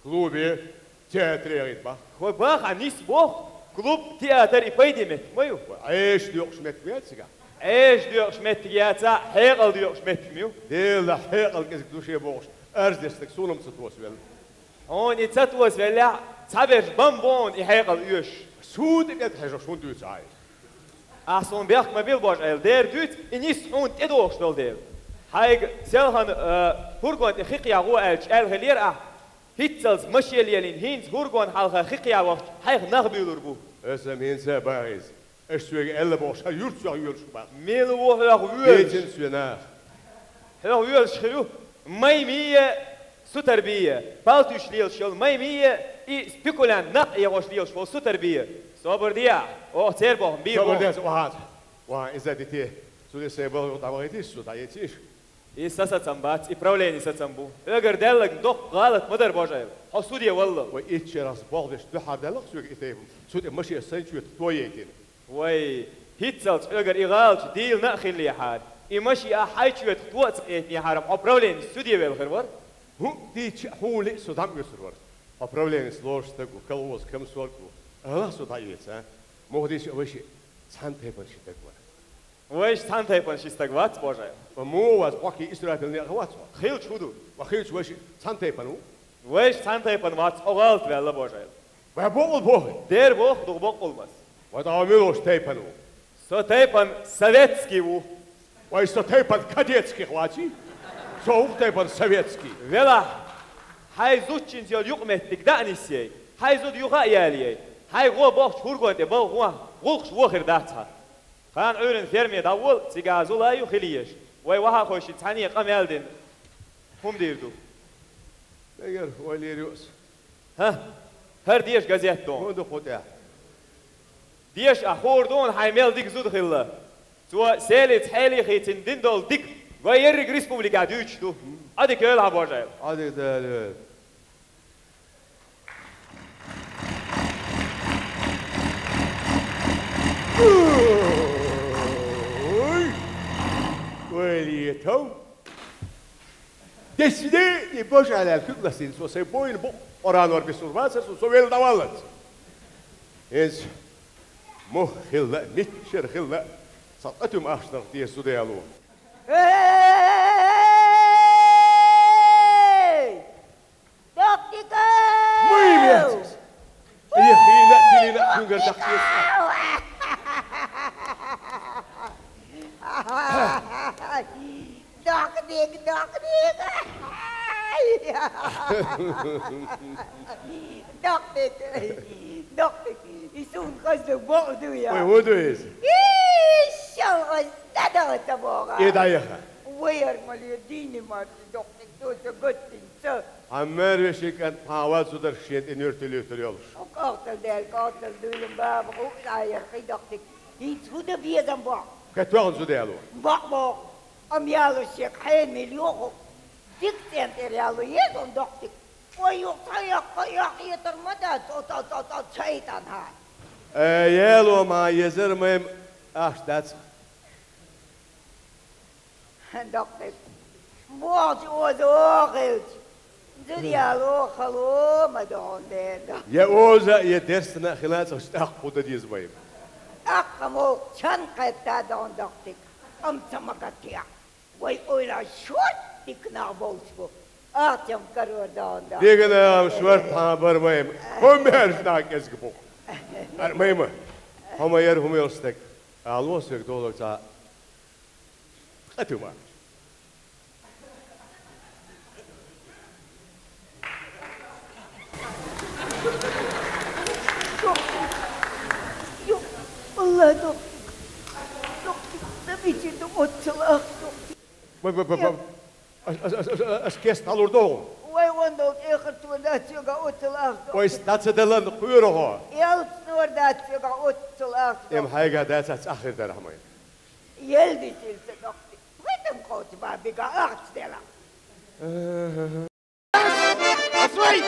Клубе, театре гӀийта бах. Хьо баха нис боху, клуб, театр и пайде меттиг ма ю. Ва Ӏеша доькъуш меттиг ма яц цигахь. Ӏеша доькъуш меттиг яцахь, хьекъал доькъуш меттиг ма ю. Делахь хьекъал кӀезиг ду шен бохуш, арз дерг стаг суна-м ца тосавелла. Хьуна и ца тосавеллехь, цхьаберш бан боху и хьекъал оьшуш. Суна тӀе тӀетхьаьжча хӀунда дуьйцу ахь? Ахь суна бехк ма билла, Божаев, дера дуьйцу, и нис хьуна тӀедогӀуш долу дела. Хьайга селхана, а, хӀургон тӀе хи кхехьо аьлча, аьлла хиллера ахь, хӀинццалц машен лелийна, хӀинца хӀургон хьалха хи кхехьа вахча, хьайх нах буьйлур бу. Аса-м хӀинца а баха иза. Аша соьга аьлла бохуш, хӀара юьртахь йоьлуш бу баха. Мила ву хьох воьлуш? Дийцина соьга наха. Хьох воьлуш хир ю, маймий а, сутарбий а, палтуш лелаш йолу маймий а, и спекулянт накъ эгӀош лелаш волу сутарбий а. Собар де ахь, оха церан бохам бийр бу. Собар де, охьа, охьа, иза дите. Цу де сайн балгӀа дӀабахийтийша, цу дӀаэцийша. И сан сацам бац, и правлени сацам бу. Эгар даьлларг доккха гӀалат ма дара, Божаев. Хьо суде валла. Вай итт шерахь болх беш дуьхьал даьлла-кх соьга и тайпа. Цу тӀе машен сайн чоьтах тояйтина. Вай, хӀинццалц хьоьгара и гӀалат дийна а хиллехьара, и машен ахь хьайн чоьтах тоъаца кхетинехьара-м хьо правленис суде велла хир вара. ХӀун дийцича а, хьуна лиъ со дӀа ма оьцур вара. Хьо правленис лоруш стаг ву, колхозан комсорг ву. Алахь со дӀаэца, а? Муха дийцича а, вай шиъ цхьана тайпана ши стаг вара. Вайша цхьана тайпана ши стаг вац, Божаев. Ва муха вац, хьокхий Исрафил некъах вац хьо? Хилча хӀун ду? Ва хилча вайша цхьана тайпана ву? Вайша цхьана тайпана вац, хьо гӀалат ваьлла, Божаев. Ва боккъал боху? Дера боху, дукха боккъал мас. Ва тӀаккха мила волчу тайпана ву? Со тайпана советский ву. Вай со тайпана кадетских ваций? Со ву тайпана советский. Велахь! Хьайн зудчуьнца йолу юкъаметтиг дӀа а нисъей, хьайн зуда юха а ялаяй, хьайн гӀо бохчу хӀургон тӀе бовха гӀуллакхаш вохур дац хьан. Кхана Ӏуьйранна ферме дӀавола, цига зула а ю хила езаш. Вай вахахойшинна цхьаьна къамел дина хӀума дийр ду. Мегар, вай лийр ю ас. ХӀа, хӀара деша газет догӀу. ХӀун ду кху тӀехь? Деша ахь хуур ду хьайн мел дика зуда хилла. Цо селица хьеле хийцина дина долу дика вай ерриг республикехь дуьйцуш ду. Ӏадика йойла хьан божайла. Ӏадика Дала йойла. Ой! Вай летов! Десне и божалел хӀуьтту ласийна со сайн бойна бу Къуръанор бисур бацара, со велла дӀаваллалц. Иза мух хилла а, миччара хилла а, сан къатуьма ахчанах деза зуда яло. Эй! Доктиков! Муй мецис! Ай, хина а, тилина а, куьнгара даккхийса. Доктик, доктик! Доктик, доктик! И суна хаза боху ду я? Ой, хӀун ду иза? Ишшал хаза дада ца боху. И дӀаяха. Вай армале дийни марчи доктик, ду ца гаттин ца. Хьан мер вешин кӀант пхьа вац зударш шен тӀе нуьртал юьтур йолуш. Хьо кӀалтал даьлла, кӀалтал дуьйлун баба, хӀуъа яхкий доктик. ХӀинца хӀун дан безам боху? КхетоьгӀна зуда яло. Бакъ боху. Амма ялош шега хьенан мила йоху? Дика цӀен тӀера яло еза хьуна доктик. Ой, юха цхьа яккха яхъетар ма дац, цо, цо, цо, цо, шайтан хьан. Э, яло ма езара майм ахча дац. Доктик. Бохучу оза хилча, зуда яло хало ма догӀун дера. Я оза а, я дерстина а хила цӀахча тӀаккха хӀун дан деза вай? ТӀаккха мохк чан кхетта догӀун доктик. Амма ца ма гатехь. Вай ойла шорт дика нах болчу бу. Ахчам карор догӀун доктик. Дика нах шорт хьан бар майма. ХӀун мер нах кӀезиг бу? Ар майма. ХӀума яра хӀума йолу стаг. Ало стаг долу цхьа. Къа туьма. Йо, Аллах, дохтик. Дохтик, ца бичи ду оццул ах, дохтик. Ба, ба, ба, ба. Ас, ас, ас, ас, ас кест дӀалур догӀу. Вай вон долу тӀехар тор дац йога оццул ах, дохтик. Вай стаца далан кхуьйрухо. Ялц нор дац йога оццул ах, дохтик. Эм хьайга дац ац ахир дар хьамай. Ел дитил ца дохти. Витам кхочу бабига ахча дела. Асвай!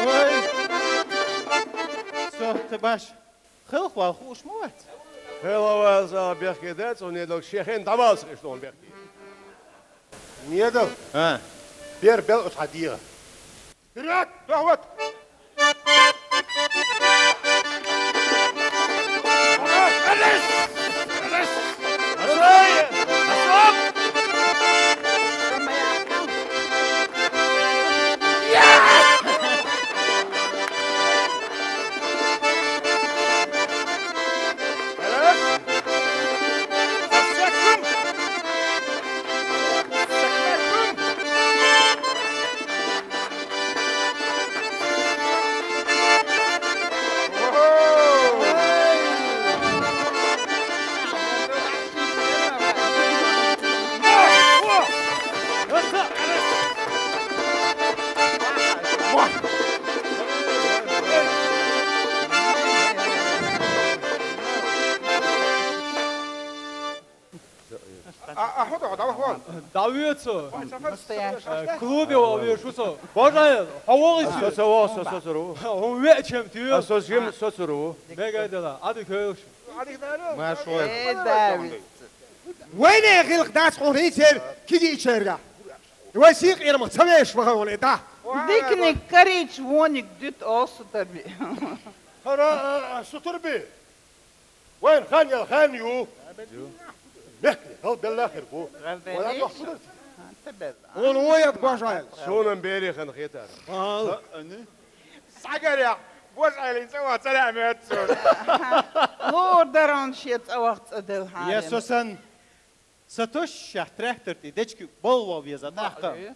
Ой! Со ца баш. Хелхавала хууш ма вац? Хелхавала бехке дац, хӀунда аьлча шен хенахь дӀаваллалц иштта бехке. Недал. А. Бер бел оцу хьан дегӀан. Вперёд! Вперёд! ДӀавоьду со. Настоящий. Э, клубе ваха везаш ву со. Божа, хьо вогӀий со? Со ца вогӀу, со соцур ву. Хьо веача-м туьйху. Со жима соцур ву. Мегаргда, Ӏадика хьоьлуш. Э, Давид. Вайна гӀиллакх дац хьуна хӀинца кегийчаьрга. Вай синкъерамах ца вешаш ваха хьуна, да? Диканиг карийча вониг дуьту олу Сутарби. ХӀара, а, а, Сутарби. Вайн хан яла хан ю. Мехкан гӀалбелла хир бу. ГӀалбелла? Вала дохку дерти. Хьуна вон ят, Божа Ӏела. Суна-м бере хан хетара. Схьагарехь, Божа Ӏелин цӀа ваха ца лаьа моьтту суна. Лур дара хьуна шен цӀа ваха цӀа делла хьале. Я со санна, сан тосчехь трактор тӀе дечки болла ваха веза, нах хан.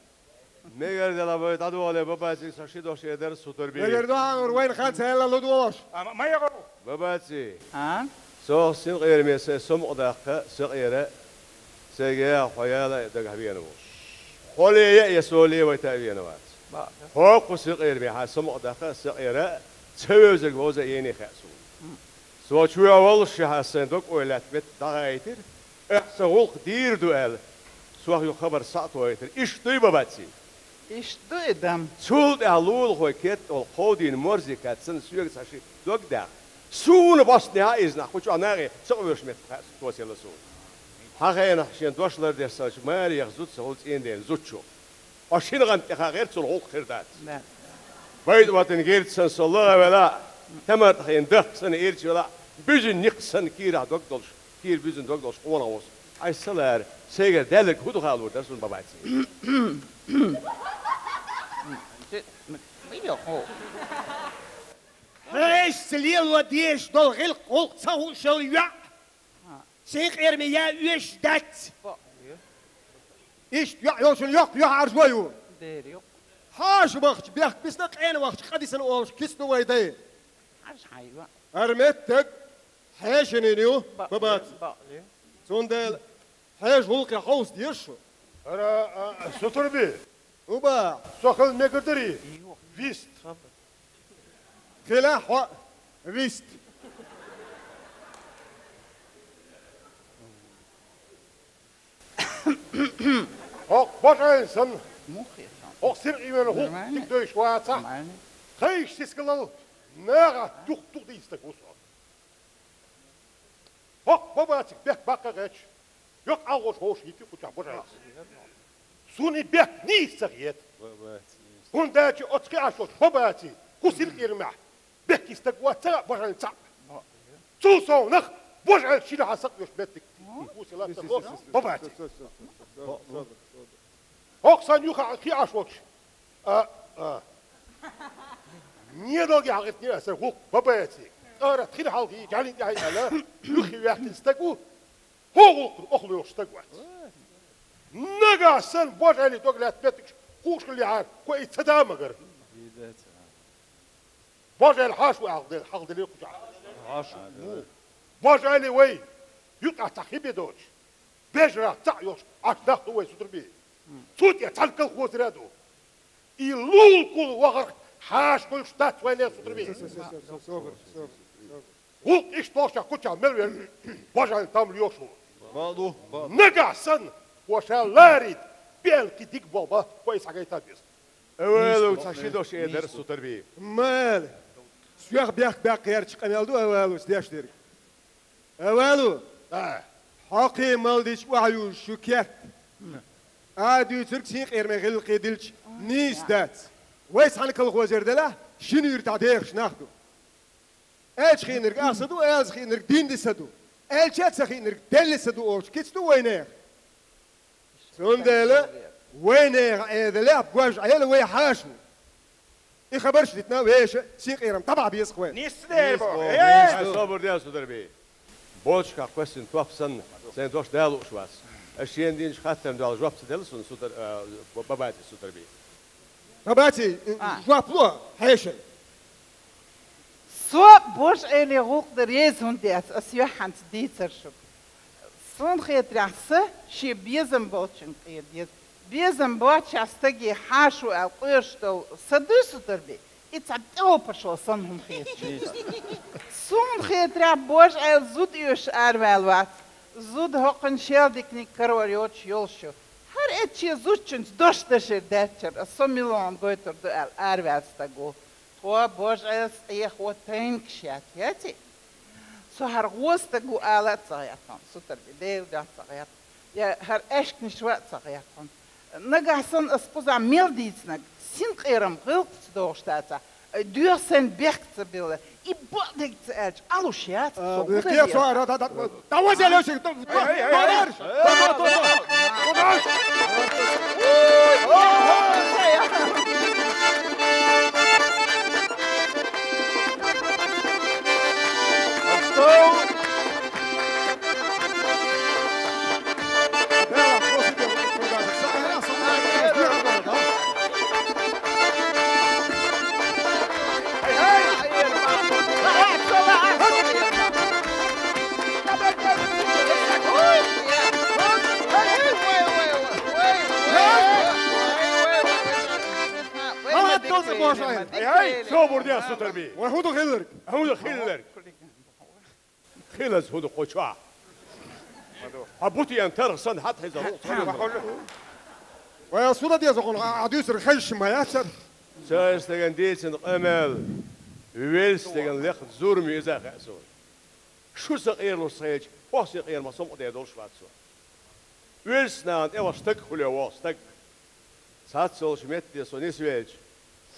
Мегар дела вай дӀадолале, Бабаци, со ши дош эр дара Сутарби. Мегар ду хьан, вайна хан ца яьлла лу долуш. А, ма, ма яху. Бабаци. А? Со синкъераме сайн самукъадаккха, сакъера, сайга хьо яла а дагахь вена ву. Хьо ле а, я со ле а вайта а вена вац. Хьо кху синкъераме хьан самукъадаккха, сакъера, ца вевзарг вовза а ене хаьа суна. Со чу ваьллашехь сайн дог ойла лаьтта метта дӀагӀайтира, ахь сан гӀуллакх дийр ду аьлла, сох юха хабар схьа а тойтира. Иштта дуй, Бабаци? Иштта ду и дам. Цул тӀаьхьа лулахой керта тӀехула кховдийна морзе кад санна соьга цхьа ши дог даьхна. Суна бӀостанехьа иза нах кху чохь нахе ца къоьшуш метта хаьа, тосаелла суна. Хьан хенахь шен дош лардеш санчу маре яха зуда сан гӀуллакх цӀийнан дена зудчух. Хьо шина гӀанта тӀе хаа гӀерта цунна гӀуллакх хир дац. Да. Байда ватана герта санна со лаха велахь, тамартахийна дахка санна ирча велахь, буьзина никъ санна кийрахь дог долуш, кийра буьзина дог долуш къонах ву со. Хьайса ца лара, сайгара даьлларг хӀун ду хаалур дара суна, Бабаци? Хьешца лело дезаш долу гӀиллакх гӀуллакх ца хууш йолу йоӀ. Синкъераме ян оьшуш дац. Иштта йоӀ йолчун йоккха юьхьӀаьржо ю. Дера ю. Хьаша вахча бехк бисна, къена вахча къа дисна олуш кица ду вай дай. Хьаша хьан ю? ХӀара меттиг хьешанийн ю, Бабац. Бакъ ю. Цундела хьеша гӀуллакхе хьовса деза шу. ХӀара, а, Сутарби. ХӀун ба? Со хила мегар дарий? Вист. Хила хьо вист. ХӀокху божарийн санна, хӀокху сиркъевенна гӀуллакх дика дойуш вацахь, тхайша сискалал нагахь дукха-дукха дийца стаг ву со. ХӀокху Бабациг бехк баккха а гӀерташ, йоккха алгӀош хьоьжуш хӀиттий кху чохь божарийн. Суна и бехк нийса ца хета. ХӀунда аьлча оцу кхин Ӏаш йолчу Бабаци кху сиркъерамехь бехке стаг вац ца хаьа божарийн цхьаъ. Цул совнаха божарийн шина хьан сакъоьхуш меттиг. Кху села ца хо Бабаци. ХӀокху сан юха кхин Ӏаш волчу. А, а. Недалге хьакъиртнера аса гӀуллакх Бабаци. ТӀара тхина хьалхий, жӀаьлин тӀехь аьлла, юххе ваьккхина стаг ву. ХӀокху гӀуллакхна охлуьйгӀуш стаг вац. Нагахь санна божарийн дог лаьтта меттигаш хууш хиллехьара, кхо и ца да магар. Божарий хьаша ву аьлла, хьалха делира кху чохь. Хьаша ву. Божарий вай, юкъахь цхьа хи бен доцуш, бежарах цхьаъ йолуш, Ӏаш нах ду вай Сутарби. Цу тӀе цхьана колхозера а ду. И лулкул вахарх хьаша хуьлуш дац вайнех Сутарби. Собар, собар, собар. ГӀуллакх иштта долуш кху чохь мел верг божарийн там лоьхуш ву. Бакъ ду, бакъ ду. Нагахь санна, кхо ша ларийта, бен кхин дика болх бан, кхо и схьагайта беза. Эвелу, цхьа ши дош эр дара Сутарби. Мала. Соьх бехк баьккхи ярча къамел ду Эвелус деш дерг. Эвелу. А. Хьокхий мал дича охьаюжу шу керт. А дуьйцург синкъераме гӀиллакхе дилча нийса дац. Вай цхьана колхозера делахь, шина юьртахь дехаш нах ду. Аьлча хиънарг ахса ду, аьлча хиънарг динде са ду, аьлча а ца хиънарг делле са ду олуш кица ду вайнех. Цундела вайнех Ӏедалехь божа Ӏела вай хьаша ву. И хабарш дитина веша синкъерам дӀабахьа беза вай. Нисса дер бо. Нисса бо. Э! Ай, собар де, Сутарби. Боцушкахь кхоьссина топ санна, сайн дош да лууш вац. Ас шена динчу хаттарна дуьхьал жоп ца делла суна Сутар-, а, Бабаци Сутарби. Бабаци, а, жоп ло, хьешан. Со божа Ӏеле гӀуллакх дар еза хӀунда яц, ас юьхьанца дийцар шуьга. Суна хетарехь, са шен безам болчун къера деза. Безам боцчахь стаге хьаша ву аьлла къоьрташ долу са дуй Сутарби, и цхьа тӀе опаш ву санна хӀума хеташ. Суна хетарехь, божа Ӏела зуда оьшуш араваьлла вац. Зуда хӀокхуьнан шел диканиг карор йоцуш йолуш ю. Че зудчуьнца дош дашир даьччара, ас со милан гойтур ду аьлла, араваьлла стаг ву. Тхо божа Ӏелас Ӏехо тайнкаш яц, яций? Со хӀара гӀо стаг ву ала а ца гӀертон, сутара бе, Дела дуьхьа ца гӀертон. Я хӀара аьшкнаш ва а ца гӀертон. Нагахь санна ас кхузахь мел дийцинарг, синкъерам гӀиллакхца догӀуш дацахь, доьху сайна бехк ца билла, и бакъдерг ца аьлча, Ӏалуш яц. А, со бехке хӀун ца деза? Ара, да, да, да, возья, Лёшик, да, да, да, да, да, да, да, да. Ай, ай, собар де, сутара бе. Вай, хӀун ду хилларг? ХӀун ду хилларг? Хилаза хӀун ду кху чохь? Хьан бутен тарх санна хьатӀахьийза гӀуллакх ца хилла. Вай, ас хӀун дан деза хьуна, а, а дуьйцург хезаш ма яцара. Цара стеган дийцина къамел, велла стеган лекха зурма ю иза хаьа суна. Шу сан къералуш ца хилча, хьох сан къера ма сомъа дер долуш вац со. Оьрсачу нахана тӀе ваха стаг хуьлу воху стаг. Цхьаццалчу метте со нисвелча,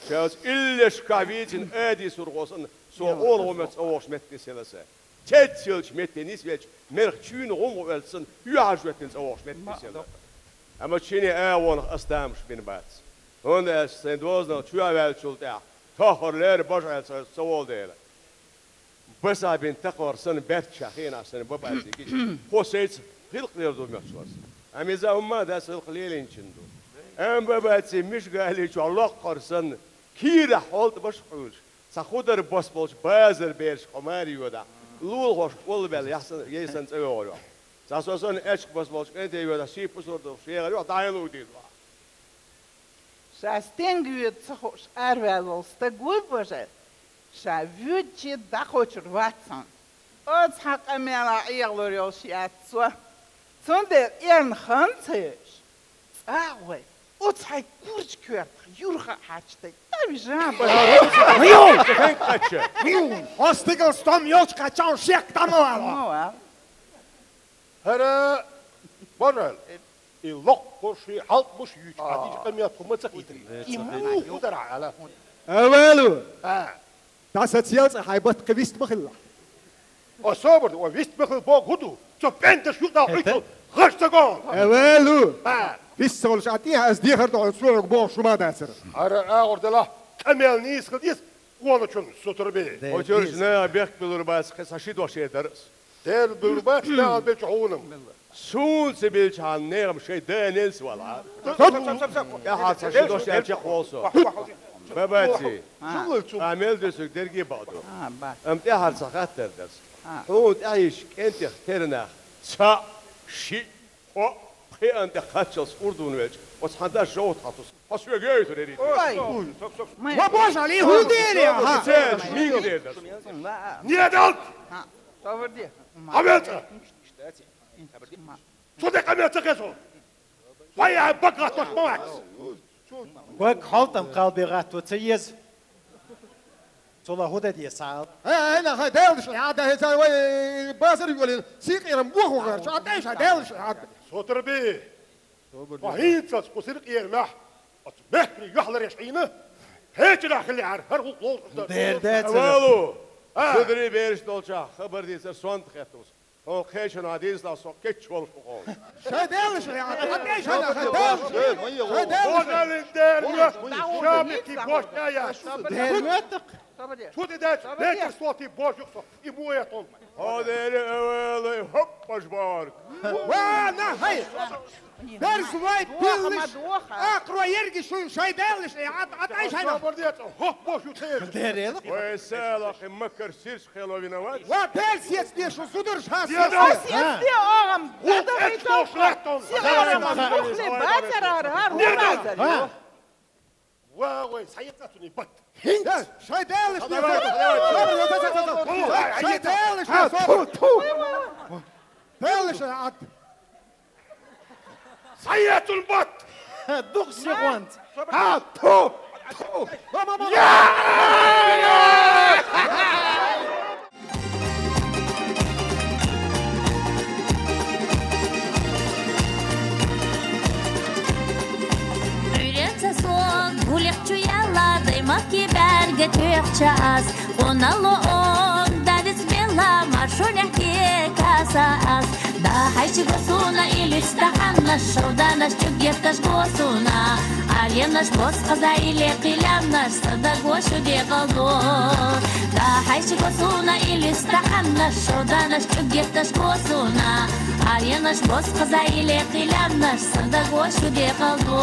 шаьлца иллешкахь вийцина адийсурхо санна, со Ӏуна гӀо меца цӀа вогӀуш метта нисъелла сан. Цецъелчу метте нисвелча, мерах чуьйна гӀум гӀо оьллу санна, юьхьӀаьржа хӀоьттина цӀа вогӀуш метта нисъелла. Амма чиний агӀонах ас тамаш бина бац. ХӀунда аьлча сайн дозанал чоьхьа ваьллачул тӀаьхьа тоххар леррина бажа Ӏелца ца волу дела. Басахь бина такхор санна, баьрчча хенахь санна, бабаьцций гича, хьо сайца гӀиллакх лер ду моьттуш вара. Амма иза хӀумма а дац гӀиллакх лелийначун ду. Амма бабаьцций миша гали чохь локкхур санна, кийрахь хьолтӀа башха Ӏуьйлуш, цхьа худар бос болчу базар бераш хьо маре йодахь, лулахошка олла баьлла яхь санна, яй санна цӀа йогӀур ю. Цхьа со санна аьчка бос болчу кӀанте йодахь, ший пусар духуш егӀар ю, дӀахьийна ву дийр вахь. Ша стенга воьду ца хууш араваьлла волу стаг вуй божа, ша воьдуче дӀакхочур вац хьуна. Оцу хьан къамелахь эгӀалур йолуш яц со. Цундела эрна хан ца йоьш, цӀа а гӀой, оцу хьайн курчу коьртах юрха а хьаьрча тайга, а вижа а бара. Хьо стигал стом йолчу кхаччалла шек дӀа ма вала. ХӀара божа. И локкхуш, и хьалкбуш юьйцу хьан дийчу къамел тхо ма ца хийтира. И муха ду дара хьан ала? Авалу! А. Дан сан цел цӀа хьайн батта кхин вист ма хилла. О, собар ду, о, вист ма хилла боху хӀун ду? Цо пӀенташ юкъа хӀуьтту гӀаш ца го. Авалу! А. Вист ца волуш а тӀехьа ас дехар ду хьуна, цо хьоьга бохуш хӀума дацара. ХӀара агӀор делахь, къамел нийса хила деза, къоначун сутара бе. Очуьрчу наха бехк билур бац, кхин сан ши дош эр дара ас. Дера бевр бац, нагӀал белча хьуна. Суна ца белча хьан нехам шайн да ненца вала. ТӀаьхьа цхьа ши дош аьлла чекхволу со. Бабаци. А. Мел дуьсург дерге бакъ ду. А, бац. Амма тӀаьхьара цхьа хаттар дара. А. Хьуна тӀаьхьа йиша кӀентех тера нах цхьаъ, шиъ, кхоъ, пхиъанна тӀе кхаччалц урдун велча, оцу хьан дас жовта хьан тус. Хьо соьга йойтур ерриг. Ой. Ва божа, ли хӀун дели, аха? Цераш, мига дер дара. Недалт! А, собар де. Хьавел цӀа! Цу де къамел ца хезо! Вай, ай, бага гӀаттош ма вац! Бага хьалтам кхалбе гӀатто ца еза. Цула хӀун дан деза, ца ал? Хьай, хьай, нах, хьай, Делаш, хьада, хьай, ца, вай, базар йолийла, сийкъерам боху гӀар, ца, тӀе ша, Делаш, хьада. Сотар бе! Ва хӀинцалц кху сиркъера нах оцу мехкарий юьхьлареш Ӏийна, кхечанахь хилла яхьара, хӀара гӀуллакх ловзуш дар. Дер дац. Авалу! А! Сударий бераш долчохь хабар дийцар сонта хетталц. Хьо кхечанахь дийцалахь, со кечволуш ву хьо. Шайн Делаш, я, хьан тӀе шайн нах, хьай Делаш, хьай Делаш. Божалин дер моьтту, шабики бошна яц. Дер моьтту. Цу тӀе даьлча, деккара сотий божух со, и бу этон. Хьо дери авалай хӀоппаш бохург. Ва, на, хьай! Берз вай пиллиш, акъро ерги шуй шай Делаш, а, а, тай шайна. Собар де цӀа, хӀоппаш ю церг. Дерела. Вай салахи макар сирс хело виноват. Ва, берз ец дешу зударш хас. Дедал. Ас ец де огӀам. Дада хитов. Силарам мухли бацарар, хар. Дедал. Ва, вай, схьаэца цуьнан бат. ХӀинца шай Делаш, давай, давай, давай. Шай Делаш, собар. Тьфу, тьфу. Делаш, ад. Цхьаэцун бат! Дукха сихонца! Ха, ту! Ту! Ма, ма, ма, ма! Я! Ӏуьйренца сога гулих чу яьлла, даймахкий бӀаьрга тоьхча аз. Къонало он далиц белла, маршонехь кекаса аз. Дахьайча го суна илиц тахьаннаш, шовданаш, чуггетташ го суна. Аленаш, бос хаза иле кхилямнаш, садаго шу декъал до. Дахьайча го суна илиц тахьаннаш, шовданаш, чуггетташ го суна. Аленаш, бос хаза иле кхилямнаш, садаго шу декъал до.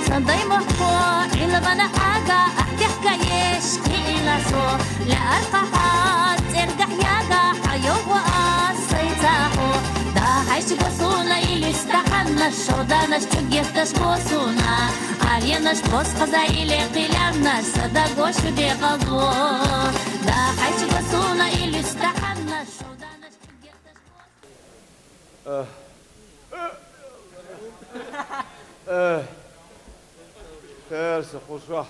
Сан даймахко Ӏилмана ага, ахь тӀехкаеш кхиъна со. Лаьаркхахьа цӀергахь яга, хьайогӀу ас сайца хьо. Дахьайча го суна илиц тахьаннаш, шовданаш, чуггетташ го суна. Аленаш, бос хаза иле кхилямнаш, садаго шу декъал до. Дахьайча го суна илиц тахьаннаш, шовданаш, чуггетташ го суна. Э. Э. Терса, кху шо.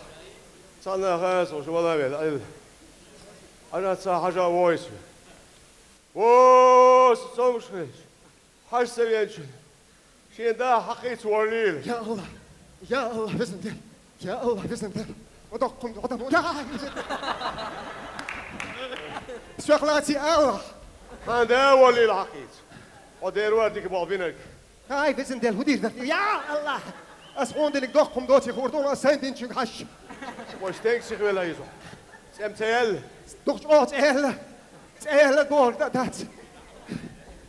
Цхьаннахьа со шу вала вел, айла. Ана ца хьажа войсу. О, со цомгуш хилча. Хьажа ца венчун. Шен да хьакхийца валлийла. Я Аллах! Я Аллах, везан Дела! Я Аллах, везан Дела! Ма доккхун, ма доккхун. Я Аллах! Соьх лаций Аллах! Хьан да валлийла хьакхийца. Хьо дера вара дика болх бинарг. Ай, везан Дела, хӀу дийр дар? Я Аллах! Ас хьуна динарг доккхун доций хуур ду, ас сайн динчуьнга хьажа. Вай стенга сихвелла иза? ЦӀем ца яьлла? Дукха чӀогӀа цӀе яьлла. ЦӀе яьлла догӀур дац.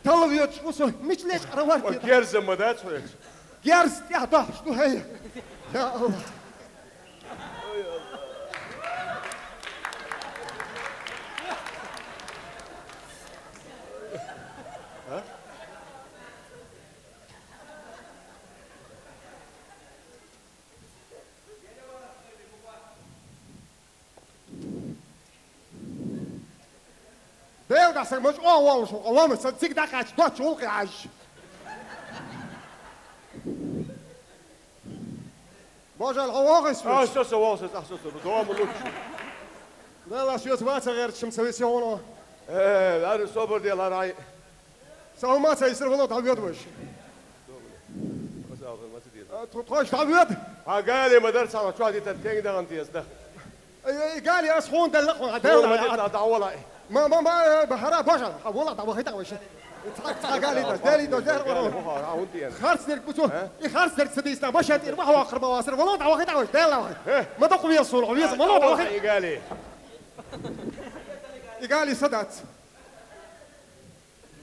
Талла воьдуш ву со, мича лечкъара варт. Ой, герза ма дац хьоьца. Герз тӀехь дохьуш ду, хӀай. Я Аллах. А? Дела дӀа саг ма чӀогӀа воллуш ву, къа вама сан цига дӀакхаьчча доцчу гӀуллакхе Ӏаьжжа. Божал, хьо вогӀий соьца? А, со, со вогӀу, со, со, со, дома лучше. Дела, соьца ваца гӀерташ ма ца виси хьуна. Э, лара собар де, лара Ӏай. Сан хӀума ца йисар, вало дӀавоьду вайша. А, тхо-, тхойша дӀавоьду. Хьан гали ма дар цхьа чохь дитар, тенга дахана деза дан. Ай, ай, гали ас хьуна делла, хьуна делла. Хьуна ма дитла, дӀавала. Ма, ма, ма, э, хӀара божа, хьан вала дӀавахийтахь вайша. Цхьа, цхьа гали дар, дели дар, зер вара. Харц дерг гуцу. А? И харц дерг ца дийсна, машен тӀера ма хьаваккхар ма васар, вало дӀавахийтахь вайша, делла вахи. Э? Ма доккха веза суна, веза, вало дӀавахи. И гали. И гали са дац.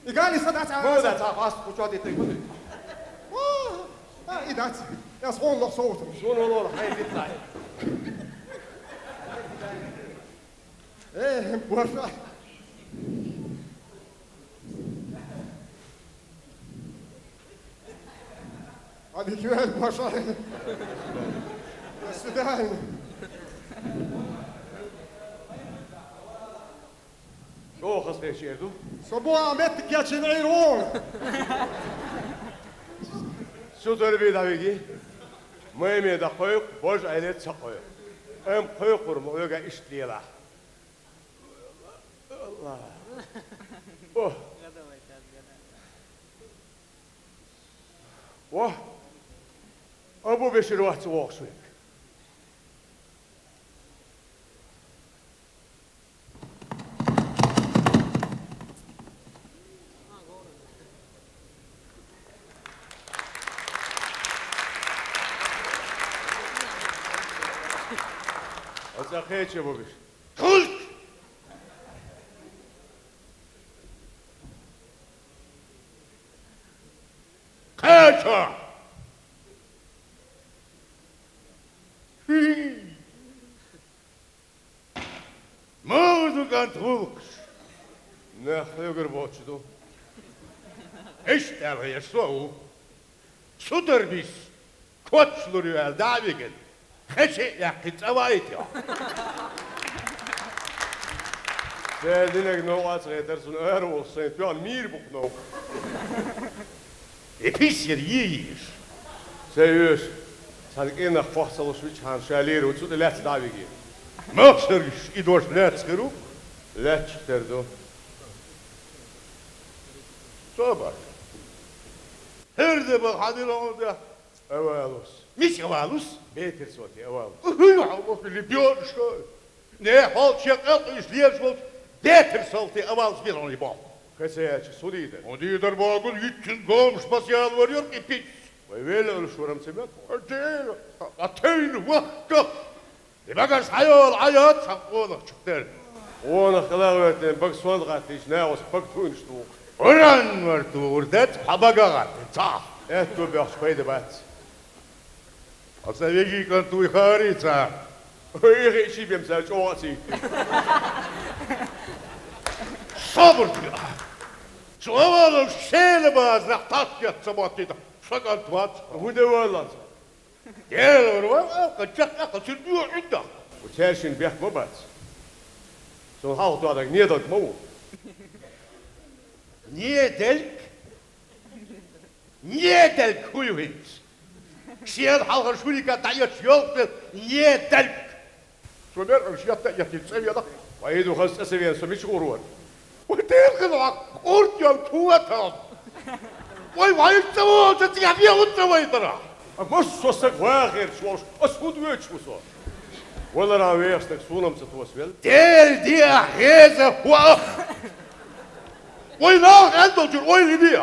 И гали са дац, а? Мо дац, а, хас куча дитиг буди. О, а, и дац. Я сон лох соуртам. Сон лох, хай дит лай. Э, боже. А диквел пошла. До свидания. Чо хас кхечер ду? Со бу а меттиг я чин Ӏийр вон. Сутара бий дӀавиги. Майме да кхойкху, божа Ӏеле ца кхойкху. Амма кхойкхур ма хьоьга иштта лелахь. Алла. О. О. Абу Бешир вац вохуш верг. Оцу кхеча бу беш. Кхулг! Кхеча! Музыкант гӀуллакхаш! Нах хьоьгара боцуш ду. Иштта аьлла, я со а ву. Цу дарбис, коч лур ю аьлла, дӀа а вигина. Кхече яхкъи цӀавайта. Цердинаг новкъа цӀедар сун ара волуш сайн тоьхна мийра букх новкъа. И писсер е йийш. Ца йоьш, цхьана кӀенах кхох ца луш вичхьана ша лийр ву цу тӀе лаьцна дӀа а виге. Махсаргаш и дош лаьцна хир ву? Лаьцна тера ду. Собар. ХӀерда бан хьан дила хьуна тӀе? Авалус. Мича авалус? Бетар со те авалус. ХӀуй, хьо ма хили, бёрш ша. Не, хьол чекъ а къуьйсу лелаш волчу бетар салти авалус бира хьуна и боху. Кхечаьрча су дийдар? Хьо дийдар боху, йитчун гомаш масал вар яра и пицца. Вай велла уьш варам ца мега? Вай дела, а тайна вахка. И багар схьайола Ӏа яц сан къонахчух тера. Къонах хила гӀертина бага сонта гӀаттийча, наха оцу бага туйнаш туху. Уран вара тухур дац, хьан бага гӀаттина, ца. Аьтту бехча пайда бац. Аса вежарий кӀант вуй хари ца. Ой, хи ши бем ца чӀогӀа ца йитти. Собар де. Чу авалуш шена базарахь тасс етта ца моттийта, сан кӀант вац. ХӀун де валлалц? Делора ван алкъа, чекх а кхочуьра дуьхьа Ӏуьттах. Ву цаьршинна бехк ма бац. Суна хьалха тоьхнарг недалг ма ву. Недалг? Недалг хӀун ю хӀинца? Шена хьалхара шурика дӀаэцча йолчу недалг. Со мер ара шетта а еттина цӀа вена. Вай ду хаза цӀа ца вена, со мича гӀур вара? Вай, дера хила хьан кӀурт йолу кхо тонна. Вай, вай, ца волчу цӀа вен хӀунда ца вайтара? А массо а стаг вахарш волуш, ас хӀунда воьдуш ву со? Валаран вехаш стаг суна-м ца тосавелла. Дела деа хеза хӀоах. Вай, наха аьлла долчуьра ойла йиде.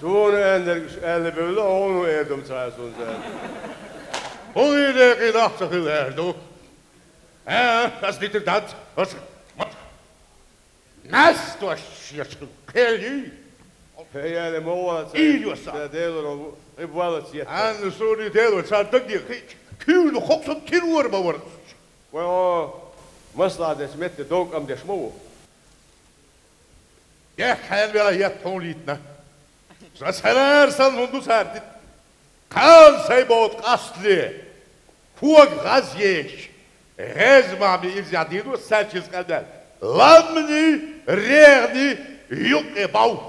Суна аьлларг уьш аьлла бевлла, хьуна эр ду-м ца хаьа суна цара. ХӀун декъий нах ца хилла эр ду? А, ас дитиг дац, ас ма-, мас дош шеч хила кхел йий? Хе, яли, ма вала ца, Ий, йоса. Ца Делора ву, и вала ца етта. Анна суна Делора, цара дагде кхиъча, куьйна хокху сан тирвор ма вара. Вай, о, маслаӀа дечу метте дов кӀам деш ма ву. Бехк хьенан вела етта хьуна йитина? Сан цхьанара санна хӀунда ду цара дита? Кхана сайн бовда къастале, кога гӀаз еш, гӀеза махьа бен иза дийр ду, саьрчиза къаьмнел. Ламни, регӀни юккъе бов.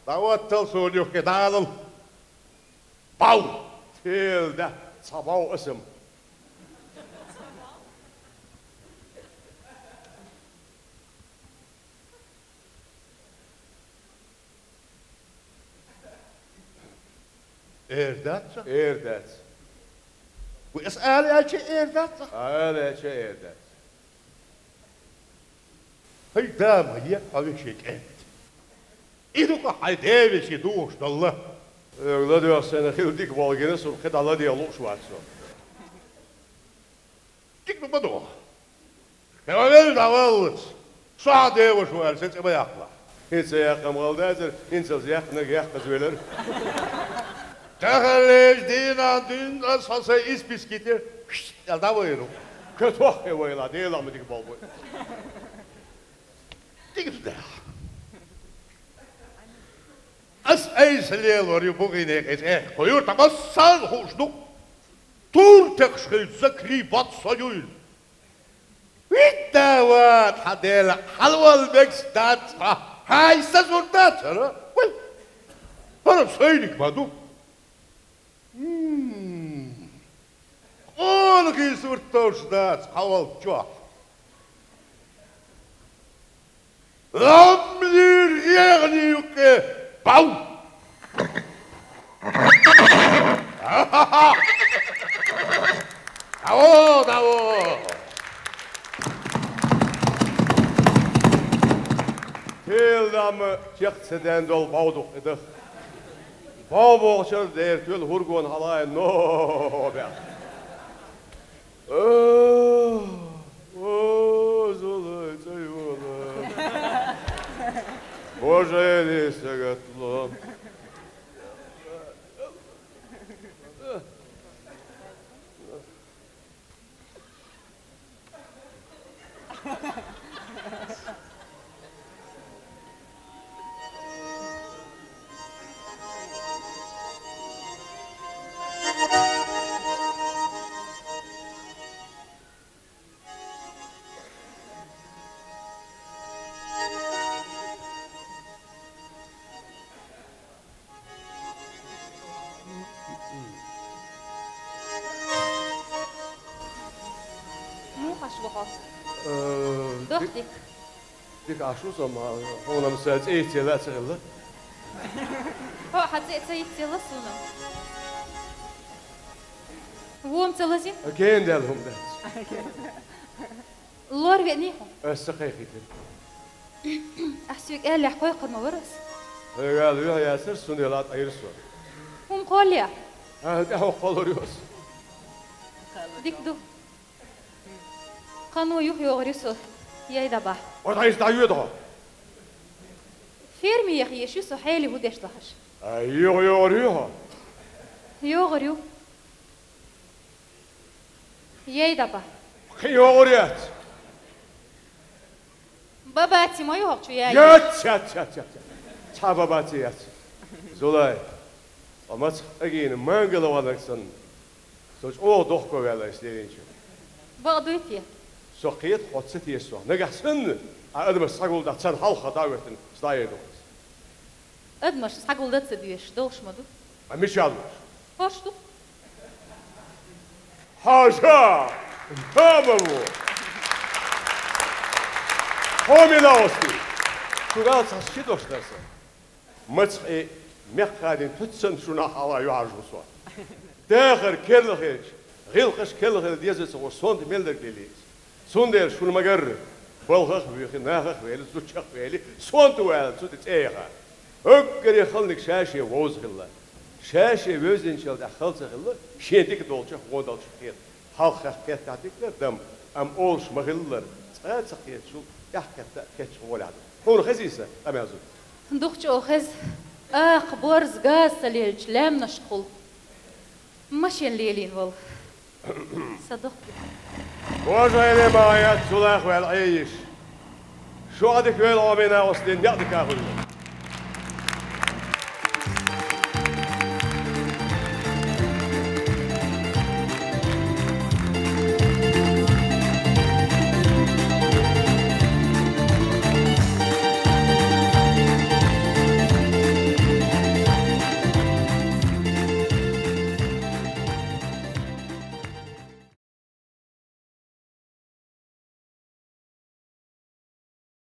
ДӀахӀоттал суна юххе, дӀалал. Бов! Тела дац цхьа бов асам. Эр дац сан? Эр дац. Ву ас ала аьлча эр дац сан? Ала аьлча эр дац. ХӀай да ма е хьо вешин кӀант. И ду-кх хьайн девешин духуш долла. Эга ладоьгӀна сайна хила дика болу гина, суна кхидӀа ладегӀа лууш вац со. Дика ду ма ду. Хьо велла дӀаваллалц, со хьан деваш ву аьлла, сайн цӀе ма яккхалахь. ХӀинца яккха ма хала дацара, хӀинцалц яьккхинарг яккхаза велара. Таханлерчу дийнахь дуьйна ас хьо сайн исписки тӀе аьлла дӀавайр ву. Катоххе вайла, Делах ма дика болу бу. Дика ду дела. Ас айса лелор ю бу гӀине кхечӀе. Кху юьрта массарна хууш ду. Тур текхаш хилча, закри бац со юйла. Витта ван хьан дела, хьалавала мегаш дац хьан, хьайн са зур дац хӀара? Вай, хӀара сайниг ма ду. М-м-м. Къонахий сурт товш дац хьан волччохь. Ламлийра егӀний юккъе бав! Ха-ха-ха! Даво, даво! Тела дама чекх ца даьнна долу бов ду-кх и даха. Бов бохучара дера тоьлла хӀургона хьалаайна нобехь. О, о, зулай, цӀа йола. Божели сагатла. Дика. Дика, Ӏаш ва со, ма, хьуна-м са цӀе йицъелла а ца хилла. Хьо хьа цӀе ца йицъелла суна. Во-м ца лазийна? А, кхин даьлла хӀума дац. Лор веъний хьо? Ас ца кхайкхийтира. Ахь соьга аьллехь кхойкхур ма вара ас. Хьоьга ала юхь яцара, цундела Ӏа тӀаийра со. ХӀума кхоллий? А, тӀаьхьо кхоллар ю ас. Дика ду. Кхано юха йогӀур ю со, яй дӀабахьа. Ва дӀайса дӀайоьду хьо. Ферме яха езаш ю со, хьели хӀу деш лахаш. А, юха йогӀур ю хьо? ЙогӀур ю. Яй дӀабахьа. Кхин йогӀур яц. Бабаци ма ю хьо чу яй. Яц, яц, яц, яц. Цхьа бабаци яц. Зулай, ткъа мацах агийна мангала ванаг санна, со чӀогӀа дохко ваьлла ас леринчу. Бакъ дуй те? Со кхета, хьо ца теша сох. Нагахь санна, а адамаш схьагулдахь, царна хьалха дӀа а хӀоьттина, сдайр ду хьо. Адамаш схьагулдан ца доьшуш, долуш ма ду. А мича луш? Хорш ду. Хьажа! Хабаво! Хьо мила ости? Шугал цхьа ши дош дар сан. Мацах и мекххадин туьцсан шуна хьала юьхьӀаьржа ву со. Дахар керла хилча, гӀиллакхаш керла хила деза ца гӀо, сонта мел дерг лелийца. Цундела шуна ма-гарра, балхах а вуьйхи, нахах а вели, зудчах а вели, сонта ву аьлла, цу тӀе цӀе яха. ХӀоггаре халаниг ша-шен вовза хилла. Ша-шен вевзинчул тӀаьхьа хала ца хилла, шен дика долчух вон долчух кхета. Хьалххе кхетта дика дара дам, амма олуш ма-хиллара, цкъа а ца кхеташул тӀаьхьа кхетта а кхеташ гӀолехь ду. Хьуна хезий сан къамел зуда? Дукха чӀогӀа хеза, акха, борз, газ ца лелча, лаьмнашкахула машен лелийна волу. Сан дохко. Божа Эле ма яц, цулах ваьлла Ӏейиш. Шу Ӏа дика вел Ӏомина осдин некъ дика хуьлу.